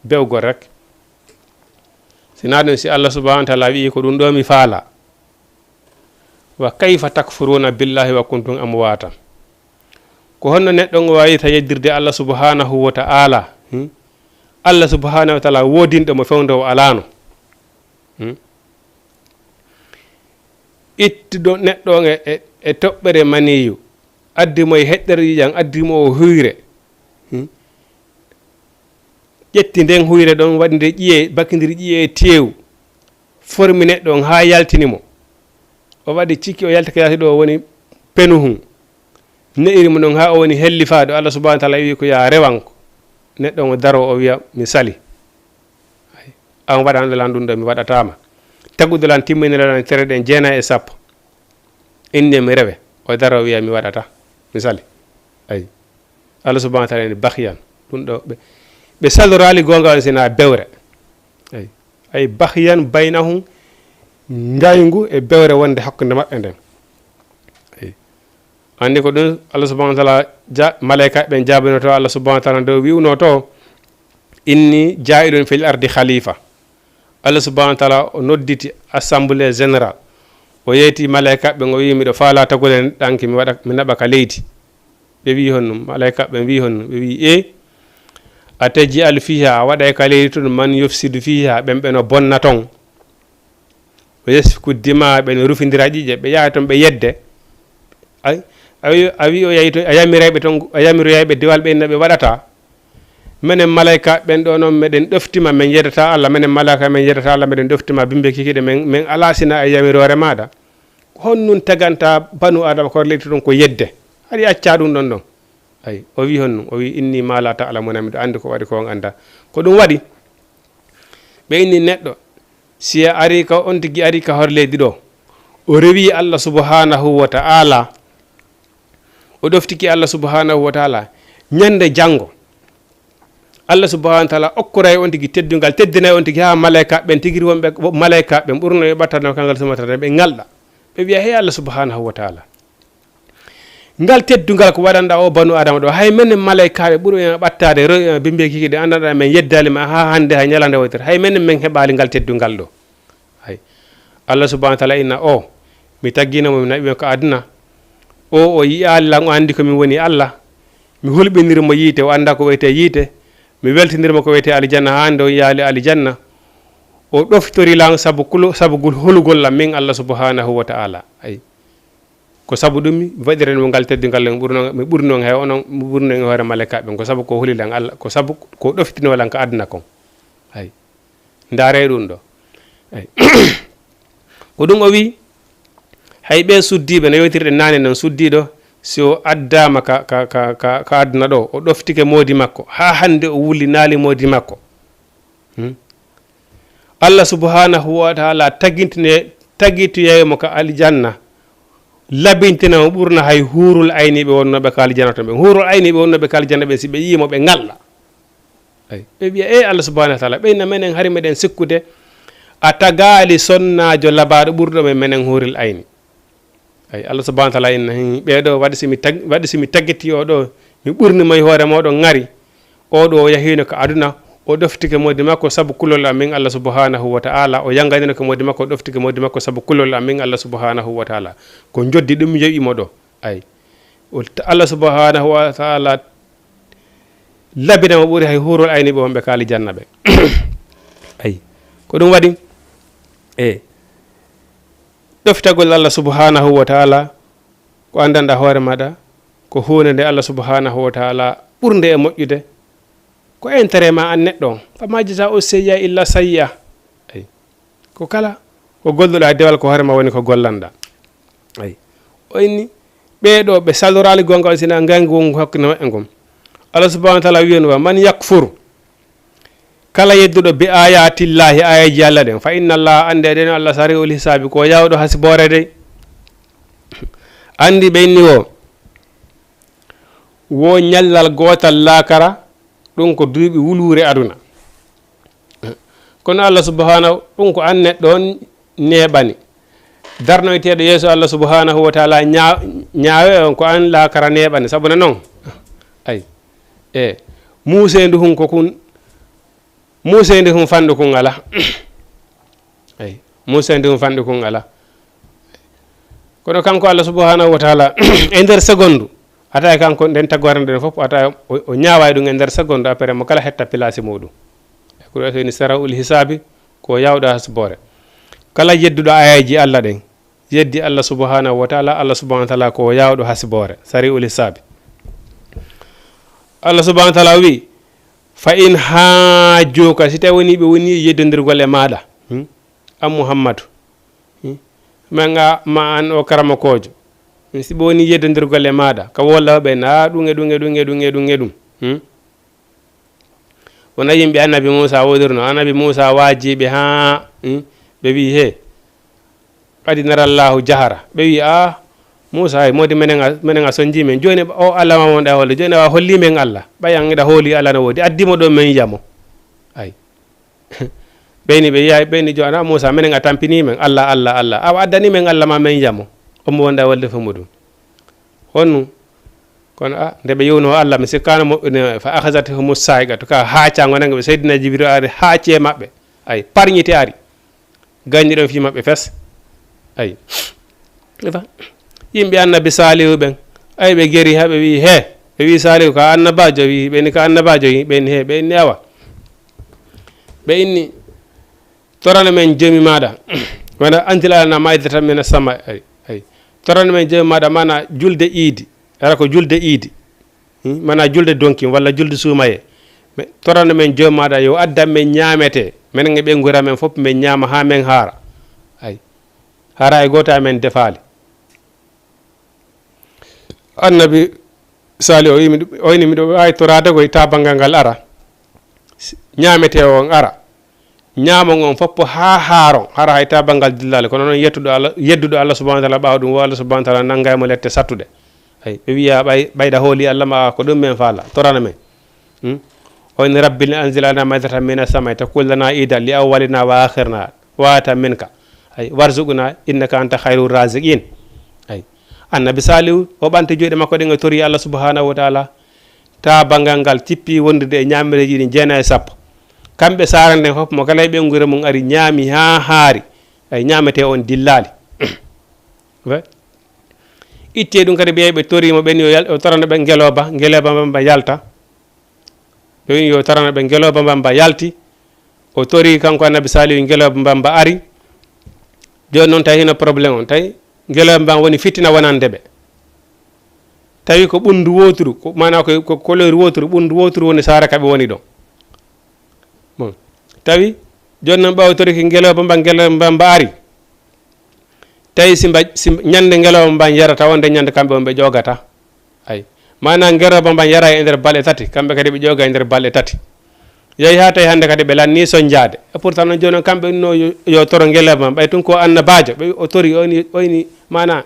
bewgol rek. Sina ɗum si Allah subhanahu wa ta'ala wi'i ko ɗum ɗo mi faala. "Wa kayfa takfuruna billahi wa kuntum amwatan." Ko honno neɗɗo ngo waawirta yeddirde Allah subhanahu wa ta'ala? Hmm? Allah subhanahu wa ta'ala woodinɗo mo fewndo o alaano. Hmm? Ittuɗo neɗɗo on e, e, e toɓɓere maniyu, addi mo e heɗɗere ƴiƴan, addi mo o huyre. Hmm? Ƴetti nden huyre ɗon, waɗi nde ƴiye, bakindiri ƴiye e teewu. Formi neɗɗo on haa yaltini mo. O waɗi ciki, o yalti ka yaasi ɗo o woni penuhun. Ne'iri mo non haa o woni hellifaaɗo. Allah subhanahu wa ta'ala wi ko ya rewanko. Neɗɗo on o daro o wiya, "Mi sali. Ay, an waɗanɗo lan ɗum ɗo, mi waɗataa ma. Taguɗo lan timminere lan tere ɗen jeenayi e sappo. Inde mi rewe." O daro o wiya, "Mi waɗataa. Mi sali." Ay. Allah subhanahu wa ta'ala ni bakhyan. Ɗum ɗo ɓe, ɓe saloraali goonga on sina bewre. Ay. Ay bakhyan baynahum, ngayngu e bewre wonde hakkunde maɓɓe nden. Ay. Anndi ko ɗum Allah subhanahu wa taala ja, malaika ɓen jaabinoto Allah subhanahu wa taala dow wi'unoto, "Inni jaa'ilun fil ardi khalifa." Allah subhanahu wa taala o nodditi assemblée générale. O yeyti malaika ɓen, o wi'i, "Miɗo faala tagule ɗanki mi waɗa, mi naɓa ka leydi." Ɓe wi'i, "Honɗum?" Malaika ɓen wi'i, "Honɗum?" Ɓe wi'i, "E, a taj'alu fiha, a waɗay ka leydi ton man yufsidu fiha, ɓen ɓe no bonna ton. Wa yasfiku dima, ɓe no rufindira ƴiƴe, ɓe yaha ton ɓe yedde." Ay, a wi, a wi o yahi ton, a yamiray ɓe ton, a yamiroyay ɓe dewal ɓe inna ɓe waɗata. Menen malaika ɓen ɗo non meɗen ɗoftima, men yeddata Allah, menen malaika men yeddata Allah, meɗen ɗoftima bimbe kikiɗe, men, men ala sina e yamirore maɗa. Honɗum tagata banu Adama ko leydi ton ko yedde? Hari acca ɗum ɗon ɗon. Ay, o wi honɗum? O wi, "Inni ma la ta'lamuna, miɗo anndi ko waɗi ko on annda." Ko ɗum waɗi, ɓe inni neɗɗo, si a ari ka, on tigi ari ka hor leydi ɗo, o rewi Allah subhanahu wa ta'ala, o ɗoftiki Allah subhanahu wa ta'ala, ñande janngo, Allah subhanahu wa ta'ala okkoray on tigi teddungal, teddinay on tigi haa malaika ɓen tigi wonɓe, malaika ɓen ɓurno e ɓattano kangal sumatata ɓe ngalɗa. Ɓe wi'a, "Hey Allah subhanahu wa ta'ala, ngal teddungal ko waɗanɗa o banu Adama ɗo, hay menen malaikaaɓe ɓuri en ɓattaade, roy en bimbe kiki ɗe anndanɗa men yeddaali ma haa hannde hay ñalande wotere. Hay menen men heɓaali ngal teddungal ɗo." Hay Allah subhanahu wa ta'ala inna, "O, mi taggino mo, mi naɓi mo ka aduna. O, o yi'aali lan, o anndi ko min woni Allah. Mi hulɓiniri mo yiite, o annda ko wiyetee yiite. Mi weltiniri mo ko wiyetee aljanna, haa hannde o yi'aali aljanna. O ɗoftori lan sabu kulo-, sabu gol-, hulugol lan min Allah subhanahu wa ta'ala." Ay. Ko sabu ɗum mi waɗirani mo ngal teddungal, mi ɓurno, mi ɓurno on hay onon, mi ɓurno on e hoore malaikaaɓe, ko sabu ko huli lan Allah, ko sabu ko ɗoftino lan ka aduna kon. Ay. Ndaare ɗum ɗo. Ay. Ko ɗum o wi, hay ɓe suddiiɓe no yewtirɗen naane non, suddiiɗo, si o addaama ka, ka, ka, ka, ka aduna ɗo, o ɗoftike moodi makko, haa hannde o wulinaali moodi makko. Hmm? Allah subhanahu wa ta'ala tagintine, tagitoyay mo ka aljanna, labintina mo ɓurna hay huurul ayni ɓe wonnooɓe ka aljanna ton ɓen. Huurul ayni ɓe wonnooɓe ka aljanna ɓen, si ɓe yi'i mo, ɓe ngalɗa. Ay, ɓe wi'a, "Ee Allah subhanahu wa ta'ala, ɓeyna menen hari meɗen sikkude a tagaali sonnaajo labaaɗo ɓurɗo men, menen huurul ayni." Ay, Allah subhanahu wa ta'ala inna, "Hin, ɓee ɗo, waɗi si mi tag-, waɗi si mi tagiti o ɗo, mi ɓurni mo e hoore mooɗon ŋari. O ɗo o yahiino ka aduna, o ɗoftike moodi makko sabu kulol am min Allah subhanahu wa ta'ala, o yanganino ko moodi makko, o ɗoftike moodi makko sabu kulol am min Allah subhanahu wa ta'ala. Ko njoddi ɗum yoɓi mo ɗo." Ay, o ta-, Allah subhanahu wa ta'ala labina mo ɓuri hay huurol ayni ɓe wonɓe ka aljanna ɓe. Ay, ko ɗum waɗi, e, ɗoftagol Allah subhanahu wa ta'ala, ko anndanɗa hoore maɗa, ko huunde nde Allah subhanahu wa ta'ala ɓurnde e moƴƴude, ko intérêt ma an neɗɗo on. Fa ma jaza'u sayyi'a illa sayyi'a. Ay. Ko kala ko golluɗa dewal ko hoore ma woni ko gollanɗa. Ay. O inni, ɓee ɗo ɓe saloraali gonga on sina ngangi wongo hakkunde maɓɓe ngon. Allah subhanahu wa ta'ala wi'ano wa, "Man yakfur." Kala yedduɗo bi ayatillahi, ayaji Allah ɗen, fa inna Allah, annde ɗen Allah sari'ul hisabi, ko yawɗo hasiboore dey. Anndi ɓe inni wo, wo ñallal gootal laakara, ɗum ko duuɓi wuluure aduna. Kono Allah subhanahu, ɗum ko an neɗɗo on neeɓani. Darnoyteeɗo yeeso Allah subhanahu wa ta'ala ñaa-, ñaawe on ko an laakara neeɓani. Sabu na non? Ay. E, muuseendu hun ko kun, muuseendu hun fanɗu kun ala. Ay, muuseendu hun fanɗu kun ala. Kono kanko Allah subhanahu wa ta'ala, e nder segondu, ata e kanko nden tagore nden fof, ata o, o ñaaway ɗum e nder segondu, après mo kala hetta place muɗum. E ko ɗo ni sara'ul hisabi, ko yawɗa hasbore. Kala yedduɗo ayaji Allah ɗen, yeddi Allah subhanahu wa ta'ala, Allah subhanahu wa ta'ala ko yawɗo hasbore, sari'ul hisabi. Allah subhanahu wa ta'ala wi, "Fa in hajjuka", si tawi woni ɓe woni yeddondirgol e maɗa, hmm? An Muhammadu, hmm? Ma nga, ma an o karamokojo, hmm? Si ɓe woni yeddondirgol e maɗa, ka wolla ɓe na ɗum e ɗum e ɗum e ɗum e ɗum e ɗum, hmm? Wona yimɓe Annabi Muusa wodirno. Annabi Muusa waaji ɓe haa, hmm, ɓe wi'i, "He, qad nara Allahu jahara." Ɓe wi'i, "Ah, Muusa, ay, moodi menen a, menen a sonji men. Jooni o Allah ma wonɗa holde. Jooni a holli men Allah. Ɓay an eɗa hooli Allah no woodi. Addi mo ɗo men yi'a mo." Ay. Ɓeyni ɓe yi'a, ɓeyni jo, "Ana Muusa, menen a tampini men. Allah, Allah, Allah. Awa addani men Allah ma men yi'a mo. Omo wonɗa holde fo muɗum." Honnu? Kono, a, nde ɓe yewno Allah, mi sikkaano mo, ne, "Fa akhazathumu sa'iqatu", ka haacaango nangi ɓe. Seydina Jibril ari haaci e maɓɓe. Ay, parñiti ari. Gañi ɗon fii maɓɓe fes. Ay. Fa-, yimɓe Annabi Saalihu ɓen, ay, ɓe geri haa ɓe wi'i, "He." Ɓe wi'i, "Saalihu ka annabaajo?" Wi'i, ɓe inni, "Ka annabaajo?" Wi'i, ɓe inni, "He." Ɓe inni, "Awa." Ɓe inni, "Torano men Joomi maaɗa, wano anzil alanaa maa'idatan mina samaa." Ay, ay. "Torano men Joomi maaɗa," maanaa julde iidi. Hara ko julde iidi. Hmm? Maanaa julde donkin walla julde suumayee. "Me-, torano men Joomi maaɗa yo addan men ñaametee. Menen e ɓeynguure amen fof men ñaama haa men haara." Ay. Hara hay gooto amen defaali. Annabi Saalihu o wi'i, "Miɗo, o inni miɗo waawi toraade koy taa banngal ngal ara. S-, ñaametee on ara. Ñaamon on fof haa haaron, hara hay taa banngal dillaali. Kono noon yettuɗo Allah, yedduɗo Allah subhanahu wa taala ɓaawo ɗum, wo Allah subhanahu wa taala nannga e mo lette sattuɗe." Ay, ɓe wi'a ɓay-, ɓayda hooli Allah ma ko ɗum men faala, torana men. Hmm? O inni, "Rabbi anzil alanaa maa'idatan mina samaa, takun lanaa iidan li awwalina wa aakhirina wa aayatan minka. Ay, warzuqna innaka anta khayru raziqin." Ay. Annabi Saalihu, o ɓanti juuɗe makko ɗen, o tori Allah subhanahu wa taala. Taa banngal ngal cippi wondude e ñaamreeji ɗin jeenayi e sappo. Kamɓe saare nden fof, mo kala e ɓeynguure mum ari ñaami haa haari. Ay, ñaametee on dillaali. Wa-, ittee ɗum kadi, ɓe, ɓe tori mo, ɓen yo yal-, o torano ɓe ngelooba, ngelooba mbamba yalta. Ɓe wi'i yo torano ɓe, ngelooba mbamba yalti. O tori kanko Annabi Saalihu, ngelooba mbamba ari. Jooni noon tawi hino problème on, tawi ngelooba mbamba woni fitina wonande ɓe. Tawi ko ɓunndu wooturu, ko, maanaa ko, ko couleur wooturu, ɓunndu wooturu woni saare ka ɓe woni ɗon. Bon. Tawi jooni noon ɓaawo toriki ngelooba mbamba, ngelooba mbamba ari. Tawi si mba-, si mba-, ñande ngelooba mban yarata, wonde ñande kamɓe on ɓe ƴoogata. Ay. Maanaa ngelooba mban yara e nder balɗe tati, kamɓe kadi ɓe ƴooga e nder balɗe tati. Yahi haa tawi hannde kadi ɓe lannii soñjaade. E pourtant noon jooni noon kamɓe no yo, yo toro ngelooba mban, ɓay tun ko annabaajo, ɓe o tori, o inni, o inni, maanaa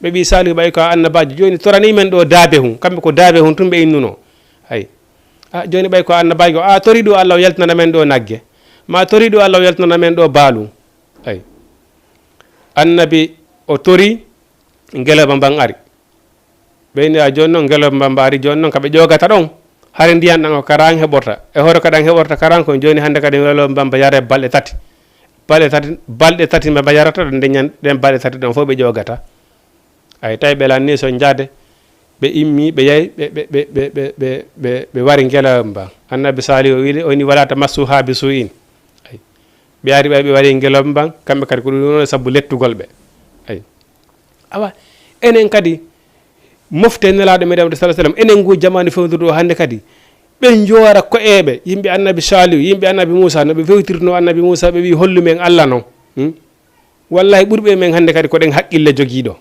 ɓe ɓii Saalihu ɓay ko annabaajo, jooni toranii men ɗo daabe hun, kamɓe ko daabe hun tun ɓe innunoo. Ay. A, jooni ɓay ko annabaajo, a tori ɗo Allah o yaltinana men ɗo nagge, ma tori ɗo Allah o yaltinana men ɗo baalu. Ay. Annabi o tori, ngelooba mban ari. Ɓe inni, a, jooni noon ngelooba mbamba ari, jooni noon ka ɓe ƴoogata ɗon, hari ndiyan ɗan o karan heɓorta. E hoore ka ɗan heɓorta karan kon, jooni hannde kadi ngelooba mbamba yare balɗe tati. Balɗe tati, balɗe tati mbamba yarata ɗon, nde ñan-, ɗen balɗe tati ɗon fof ɓe ƴoogata. Ay, tawi ɓe lannii soñjaade, ɓe immii, ɓe yahi, ɓe, ɓe wari ngelooba mban. Annabi Saalihu o wi'i, o inni, "Walaa tamassuuhaa bi suu'in." Ay. Ɓe ari ɓay ɓe wari ngelooba mban, kamɓe kadi ko ɗum woni sabu lettugol ɓe. Ay. Awa, enen kadi, mofte Nelaaɗo meɗen Muhammadu sallallahu alaihi wasallam, enen ngu jamaanu fewndo ɗo hannde kadi, ɓe njoora ko'eɓe, yimɓe Annabi Saalihu, yimɓe Annabi Muusaa, no ɓe fewtirnoo Annabi Muusaa, ɓe wi'i, "Hollu men Allah non." Hmm? Wallahi, ɓurɓe men hannde kadi ko ɗen haqqille jogiiɗo.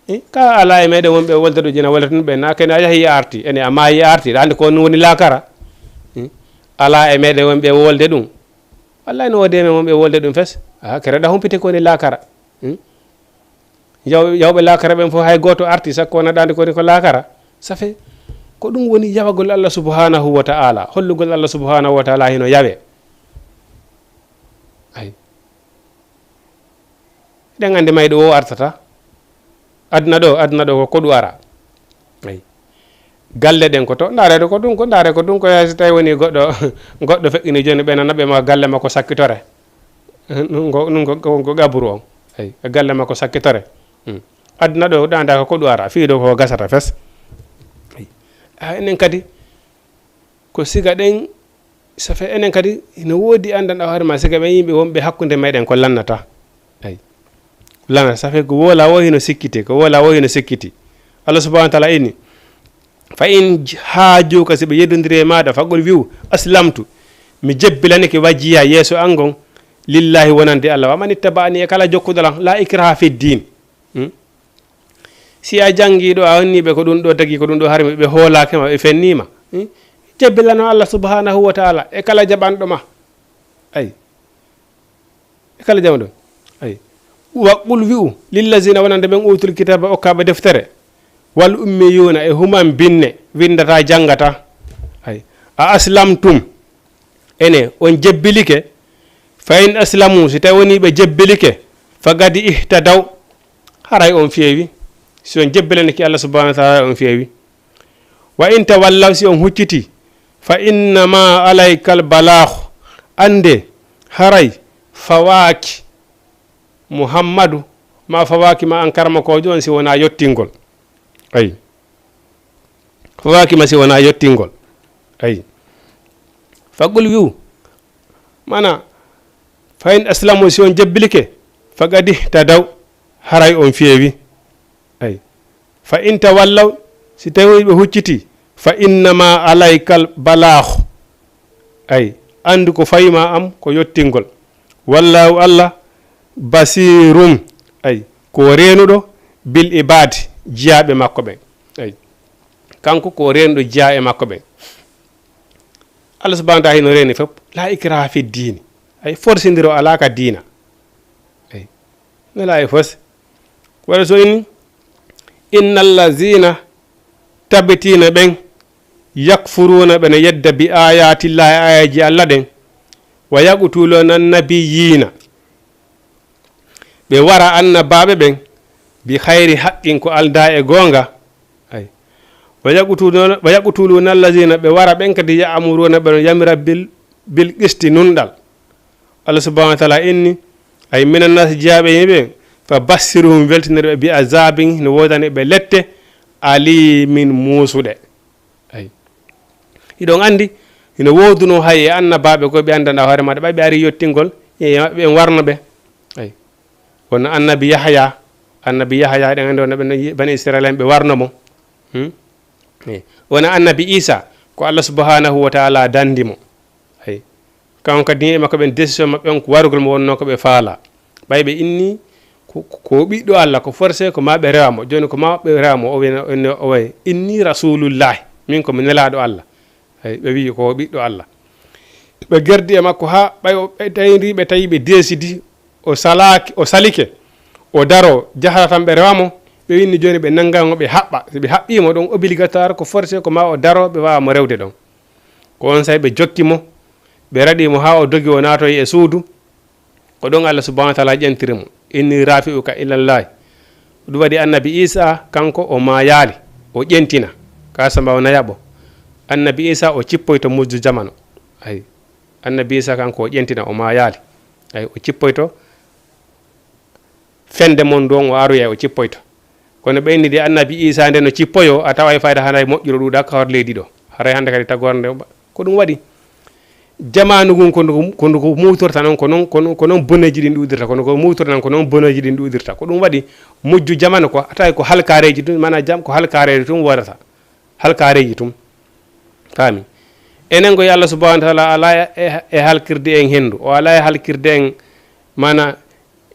Eh, ka alaa e meɗen wonɓe wolde ɗo, jina wolde tun ɓe, na kene a yahi a arti, ene a maayi a arti, ɗa anndi ko on woni laakara. Hmm? Alaa e meɗen wonɓe wolde ɗum. Wallahi no woodi e men wonɓe wolde ɗum fes. Ah, kere ɗa humpite ko woni laakara. Hmm? Yaw-, yawɓe laakara ɓen fof hay gooto arti, sakko wona ɗa anndi ko woni ko laakara. Ça fait, ko ɗum woni yawagol Allah subhanahu wa ta'ala, hollugol Allah subhanahu wa ta'ala hino yawe. Ay. Eɗen anndi mayɗo o artata. Aduna ɗo, aduna ɗo ko koɗu ara. Ay. Galle ɗen ko to, ndaare ɗo ko ɗum, ko ndaare ko ɗum, ko yaasi tawi woni goɗɗo, goɗɗo feƴƴini jooni ɓe nana ɓe ma galle makko sakkitore. Ɗum ko, ɗum ko, ko, ko gaburu on. Ay, galle makko sakkitore. Hmm. Aduna ɗo, ɗa annda ko koɗu ara, fii ɗo ko gasata fes. Ay. Ah, enen kadi, ko siga ɗen, ça fait enen kadi, hino woodi anndanɗa hoore ma, siga ɓen yimɓe wonɓe hakkunde meɗen ko lannata. Ay. Lana, ça fait ko woola wo hino sikkiti, ko woola wo hino sikkiti. Allah subhanahu wa ta'ala inni, "Fa in haajuuka", si ɓe yeddondiri e maaɗa, "faqul", wi'u, "Aslamtu", mi jebbilanike, "wajhiya", yeeso an ngon, "lillahi", wonande Allah, "wa man ittaba'ani", e kala jokkuɗo lan, "la ikraha fi ddin." Hmm? Si a janngi ɗo, a wanni ɓe ko ɗum ɗo tagi, ko ɗum ɗo harmi, ɓe hoolaaki ma, ɓe fenni ma. Hmm? Jebbilano Allah subhanahu wa ta'ala e kala jaɓanɗo ma. Ay. E kala jaɓanɗo. Ay. "Wa qul", wi'u, "lillazina", wonande ɓen, "utul kitaba", okkaaɓe deftere, "wal ummiyuna", e human binne, winndata, janngata. Ay. "A aslamtum", ene on jebbilike? "Fa in aslamu", si tawi woni ɓe jebbilike, "faqad ihtadaw", haray on feewi. Si on jebbilanike Allah subhanahu wa taala, on feewi. Wa in tawallaw, si on hucciti, fa innama alaykal balaahu, annde haray fawaaki Muhammadu, ma fawaaki ma an karamokoojo on, si wonaa yottingol. Ay. Fawaaki ma si wonaa yottingol. Ay. Faqul, wi'u, mana, fa in aslamu, si on jebbilike, faqad ihtadaw, haray on feewi. Ay. Fa in tawallaw, si tawi ɓe hucciti, fa innama alaykal balaahu. Ay, anndu ko fawi ma am ko yottingol. Wallahu, Allah, basirum, ay, ko reenuɗo, bil ibaadi, jiyaaɓe makko ɓen. Ay, kanko ko reenuɗo jiyaaɓe makko ɓen. Allah subhanahu wa taala hino reeni fof. La ikraha fi diini. Ay, forsindiro alaa ka diina. Ay, nela e fos. Waɗa so inni, inna allazina, tabitiina ɓen, yakfuruuna, ɓe no yedda, bi ayatillahi, ayaji Allah ɗen, wa yaqtuluuna annabiyina, ɓe wara annabaaɓe ɓen, bi xayri haqqin, ko aldaa e goonga. Ay. Wa yaqtuluuna, wa yaqtuluuna allazina, ɓe wara ɓen kadi, ya'muruuna, ɓe no yamira bil, bil qisti, nunɗal. Allah subhanahu wa taala inni, ay, minan naasi, jiyaaɓe yimɓe, fa bassiruhum, weltinir ɓe, bi azabin, no woodani ɓe lette, alimin, muusuɗe. Ay. Hiɗon anndi, hino woodunoo hay e annabaaɓe ko ɓe anndanɗaa hoore maɗa, ɓay ɓe ari yottingol, e maɓɓe ɓen warno ɓe. Ay. Wonno annabi Yahaya, annabi Yahaya, eɗen anndi wonno ɓen bani Israila en ɓe warno mo. Hmm? Eh. Wona annabi Isa, ko Allah subhanahu wa taala dandi mo. Ay. Kanko kadi e makko ɓen, décision maɓɓe on ko warugol mo wonnoo ko ɓe faala. Ɓay ɓe inni ko, ko, ko ɓiɗɗo Allah, ko forcé ko ma ɓe rewa mo. Jooni ko ma ɓe rewa mo, o wiyna, o wiyna, o way, inni rasulullahi, min ko mi nelaaɗo Allah. Ay, ɓe wi'i ko ɓiɗɗo Allah. Ɓe gerdi e makko haa ɓay o, ɓe tawindiri, ɓe tawi ɓe deesidi, o salaaki, o salike, o daro, jahata tan ɓe rewa mo. Ɓe winni jooni ɓe nannga mo, ɓe haɓɓa. Si ɓe haɓɓii mo ɗon, obligatoire, ko forcé ko ma o daro, ɓe waawa mo rewde ɗon. Ko on saa'i ɓe jokki mo, ɓe raɗi mo haa o dogi, o naatoyi e suudu. Ko ɗon Allah subhanahu wa taala ƴentiri mo, inni rafi'uka ilallahi. Ɗum waɗi annabi Isa, kanko o maayaali, o ƴentina. Ka samba o nayaɓo. Annabi Isa o cippoyto mujju jamanu. Ay. Annabi Isa kanko o ƴentina, o maayaali. Ay, o cippoyto. Fende mon ɗon o aroyay, o cippoyto. Kono ɓe inni de annabi Isa nde no cippoyo, a taway fayda haray moƴƴuɗo ɗuuɗa ka hor leydi ɗo. Haray hannde kadi tagore nde, ko ɗum waɗi. Jamaanu ngun ko ndu, ko ndu ko muwtorta non, ko non, ko non, ko non boneeji ɗin ɗuuɗirta, kono ko muwtorta non, ko non boneeji ɗin ɗuuɗirta. Ko ɗum waɗi mujju jamaanu ko, a taway ko halkaareeji tun, maanaa jam ko halkaareeji tun wodata. Halkaareeji tun. Faami? Enen ko yo Allah subhanahu wa taala alaa e, e halkirde en henndu, o alaa e halkirde en maanaa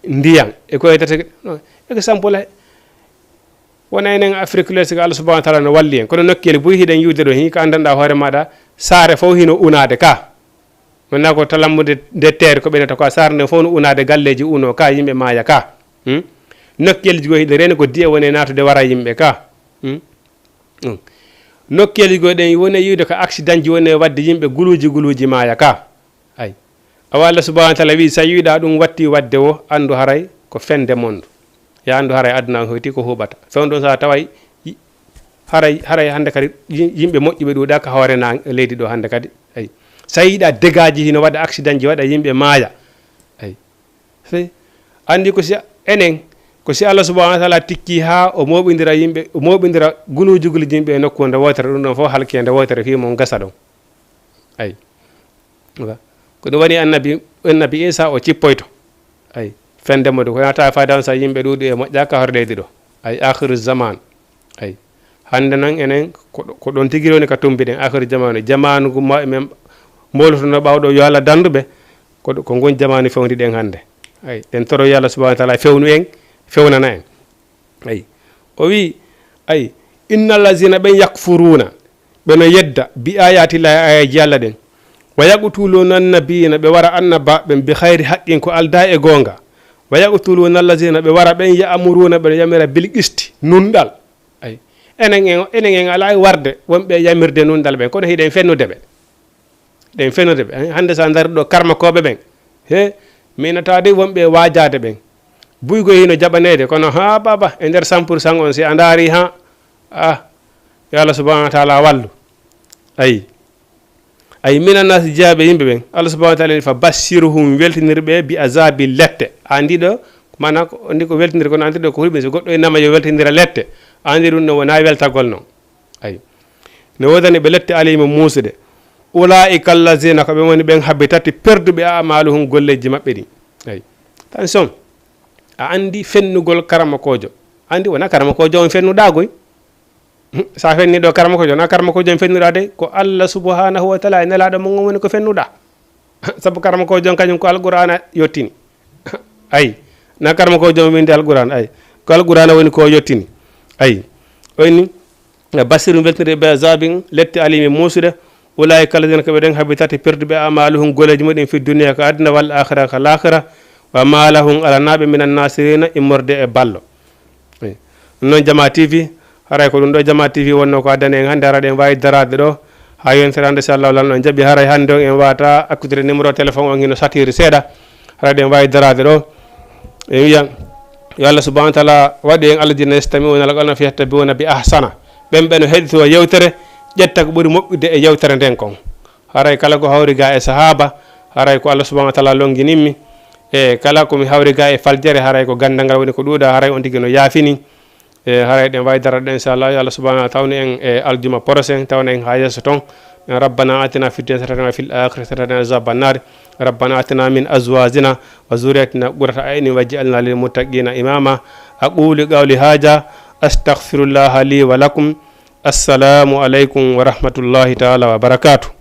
ndiyan. E ko e tata, no, exemple, wona enen Afrique l'Ouest ko Allah subhanahu wa taala no walli en. Kono nokkeeli buy hiɗen yiwde ɗo, hii ko anndanɗaa hoore maaɗa, saare fof hino unaade ka. Wona ko talammude nde teer ko ɓenata ko a saare nde fof no unaade, galleeji uno ka, yimɓe maaya ka. Hmm? Nokkeelji goo hiɗe reeni ko diye woni e naatude wara yimɓe ka. Hmm? Hmm. Nokkeelji goo ɗen woni e yiwde ko accident ji woni e waɗde yimɓe guluuji guluuji maaya ka. Ay. Awa Allah subhanahu wa taala wi'i, so a yiɗaa ɗum watti waɗde wo, anndu haray ko fende mondu. Ya anndu haray aduna on hoyti ko huɓata. Fewndo sa taway, yi-, haray, haray hannde kadi yi-, yimɓe moƴƴuɓe ɗuuɗa ka hoore na leydi ɗo hannde kadi. Ay. So a yiɗaa dégâts ji hino waɗa, accident ji waɗa, yimɓe maaya. Ay. Sey, anndi ko si enen, ko si Allah subhanahu wa taala tikki haa o mooɓindira yimɓe, o mooɓindira guluuji guluuji yimɓe e nokkuure nde wootere, ɗum ɗon fof halki e nde wootere fii mon gasa ɗon. Ay. Wa. Ko ɗum waɗi annabi, annabi Isa o cippoyto. Ay. Fende mo ɗum, ko yata fayda on sa yimɓe ɗuuɗi e moƴƴa ka hor leydi ɗo. Ay, akhiru zaman. Ay. Hannde non enen ko ɗo-, ko ɗon tigi woni ka tumbiɗen, akhiru zaman. Jamaanu ngu ma-, men mboltono ɓawɗo yo Allah danduɓe, ko ɗo-, ko ngun jamaanu fewndi ɗen hannde. Ay. Ɗen toro yo Allah subhanahu wa taala fewnu en, fewnana en. Ay. O wi, ay, innal lazina ɓen yakfuruna, ɓe no yedda, bi ayatillahi, ayaji Allah ɗen. Wa yaqtuluna annabiyina, ɓe wara annabaaɓe ɓen, bi xayri haqqin, ko aldaa e goonga. Wa yaqtuluna allazina, ɓe wara ɓen, ya'muruna, ɓe no yamira bil qisti, nunɗal. Ay. Enen en, enen en alaa e warde wonɓe yamirde nunɗal ɓen, kono hiɗen fennude ɓe. Ɗen fennude ɓe. Hannde sa ndarii ɗo karmakooɓe ɓen, he, mi inata de wonɓe waajaade ɓen. Buygo hino jaɓaneede, kono haa baba, e nder cent pour cent on, si a ndaari, ha, ah, yo Allah subhanahu wa taala wallu. Ayi. Ayi, mina naasi, jeyaa ɓe yimɓe ɓen. Allah subhanahu wa taala ni, "Fa bashiruhum", weltinir ɓe, "bi azabi", lette. Andi ɗo, mana ko, ndi ko weltinir, kono andi ɗo ko hulɓe, so goɗɗo e nama yo weltindira lette. Andi ɗum no wona weltagol non. Ayi. No woodani ɓe lette alimi muusude. "Ulaika allazina", ko ɓe woni ɓen habitati perduɓe amaluhum, golleeji maɓɓe ɗin. Ayi. Attention. A andi fennugol karamokoojo. Andi wona karamokoojo on fennuɗaa goy. Sa fenni ɗo karamokoojo, na karamokoojo on fennuɗaa de, ko Allah subhanahu wa taala e nelaaɗo mum on woni ko fennuɗaa. Sabu karamokoojo on kañum ko Alqur'aana yottini. Ayi, na karamokoojo on windi Alqur'aana, ayi. Ko Alqur'aana woni ko yottini. Ayi. O inni, "Bashirum", weltinir ɓe, "bi azabin", lette alimi muusude. "Ulaika alladhina", ko ɓe ɗen habitati perduɓe, "amaluhum", golleeji muɗum, "fi dunya", ko aduna, "wal akhira", ko laakhira. "Wa ma lahum", alanaa ɓe, "minan nasirina", immorde e ballo. Eyi. Ɗum noon, Jama T V, haray ko ɗum ɗo Jama T V wonno ko addani en hannde, haray ɗen waawi daraade ɗo haa yontere hannde, so Allah lan on jaɓi, haray hannde on en waawata accude numéro téléphone on, hino satiri seeɗa, haray ɗen waawi daraade ɗo. En wiya, yo Allah subhanahu wa taala waɗu en alladhina yastami'una al-qawla fayattabi'una bi ahsana. Ɓen ɓe no heɗito yewtere, ƴetta ko ɓuri moƴƴude e yewtere nden kon. Haray kala ko hawri ga e sahaaba, haray ko Allah subhanahu wa taala longinimmi. E kala ko mi hawri ga e faljere, haray ko ganndal ngal woni ko ɗuuɗa, haray on tigi no yaafini. E haray ɗen waawi daraade ɗen, inchallah, yo Allah subhanahu wa taala tawnu en e aljuma prochain, tawna en haa yeeso ton. En, "Rabbana atina fid dunya hasanatan wa fil akhirati hasanatan wa qina azaban nar. Rabbana atina min azwajina wa zurriyatina qurrata a'yunin waj'alna lil muttaqina imama." Aqulu qawli hadha, astaghfirullaha li wa lakum. Assalamu alaikum wa rahmatullahi ta'ala wa barakatuh.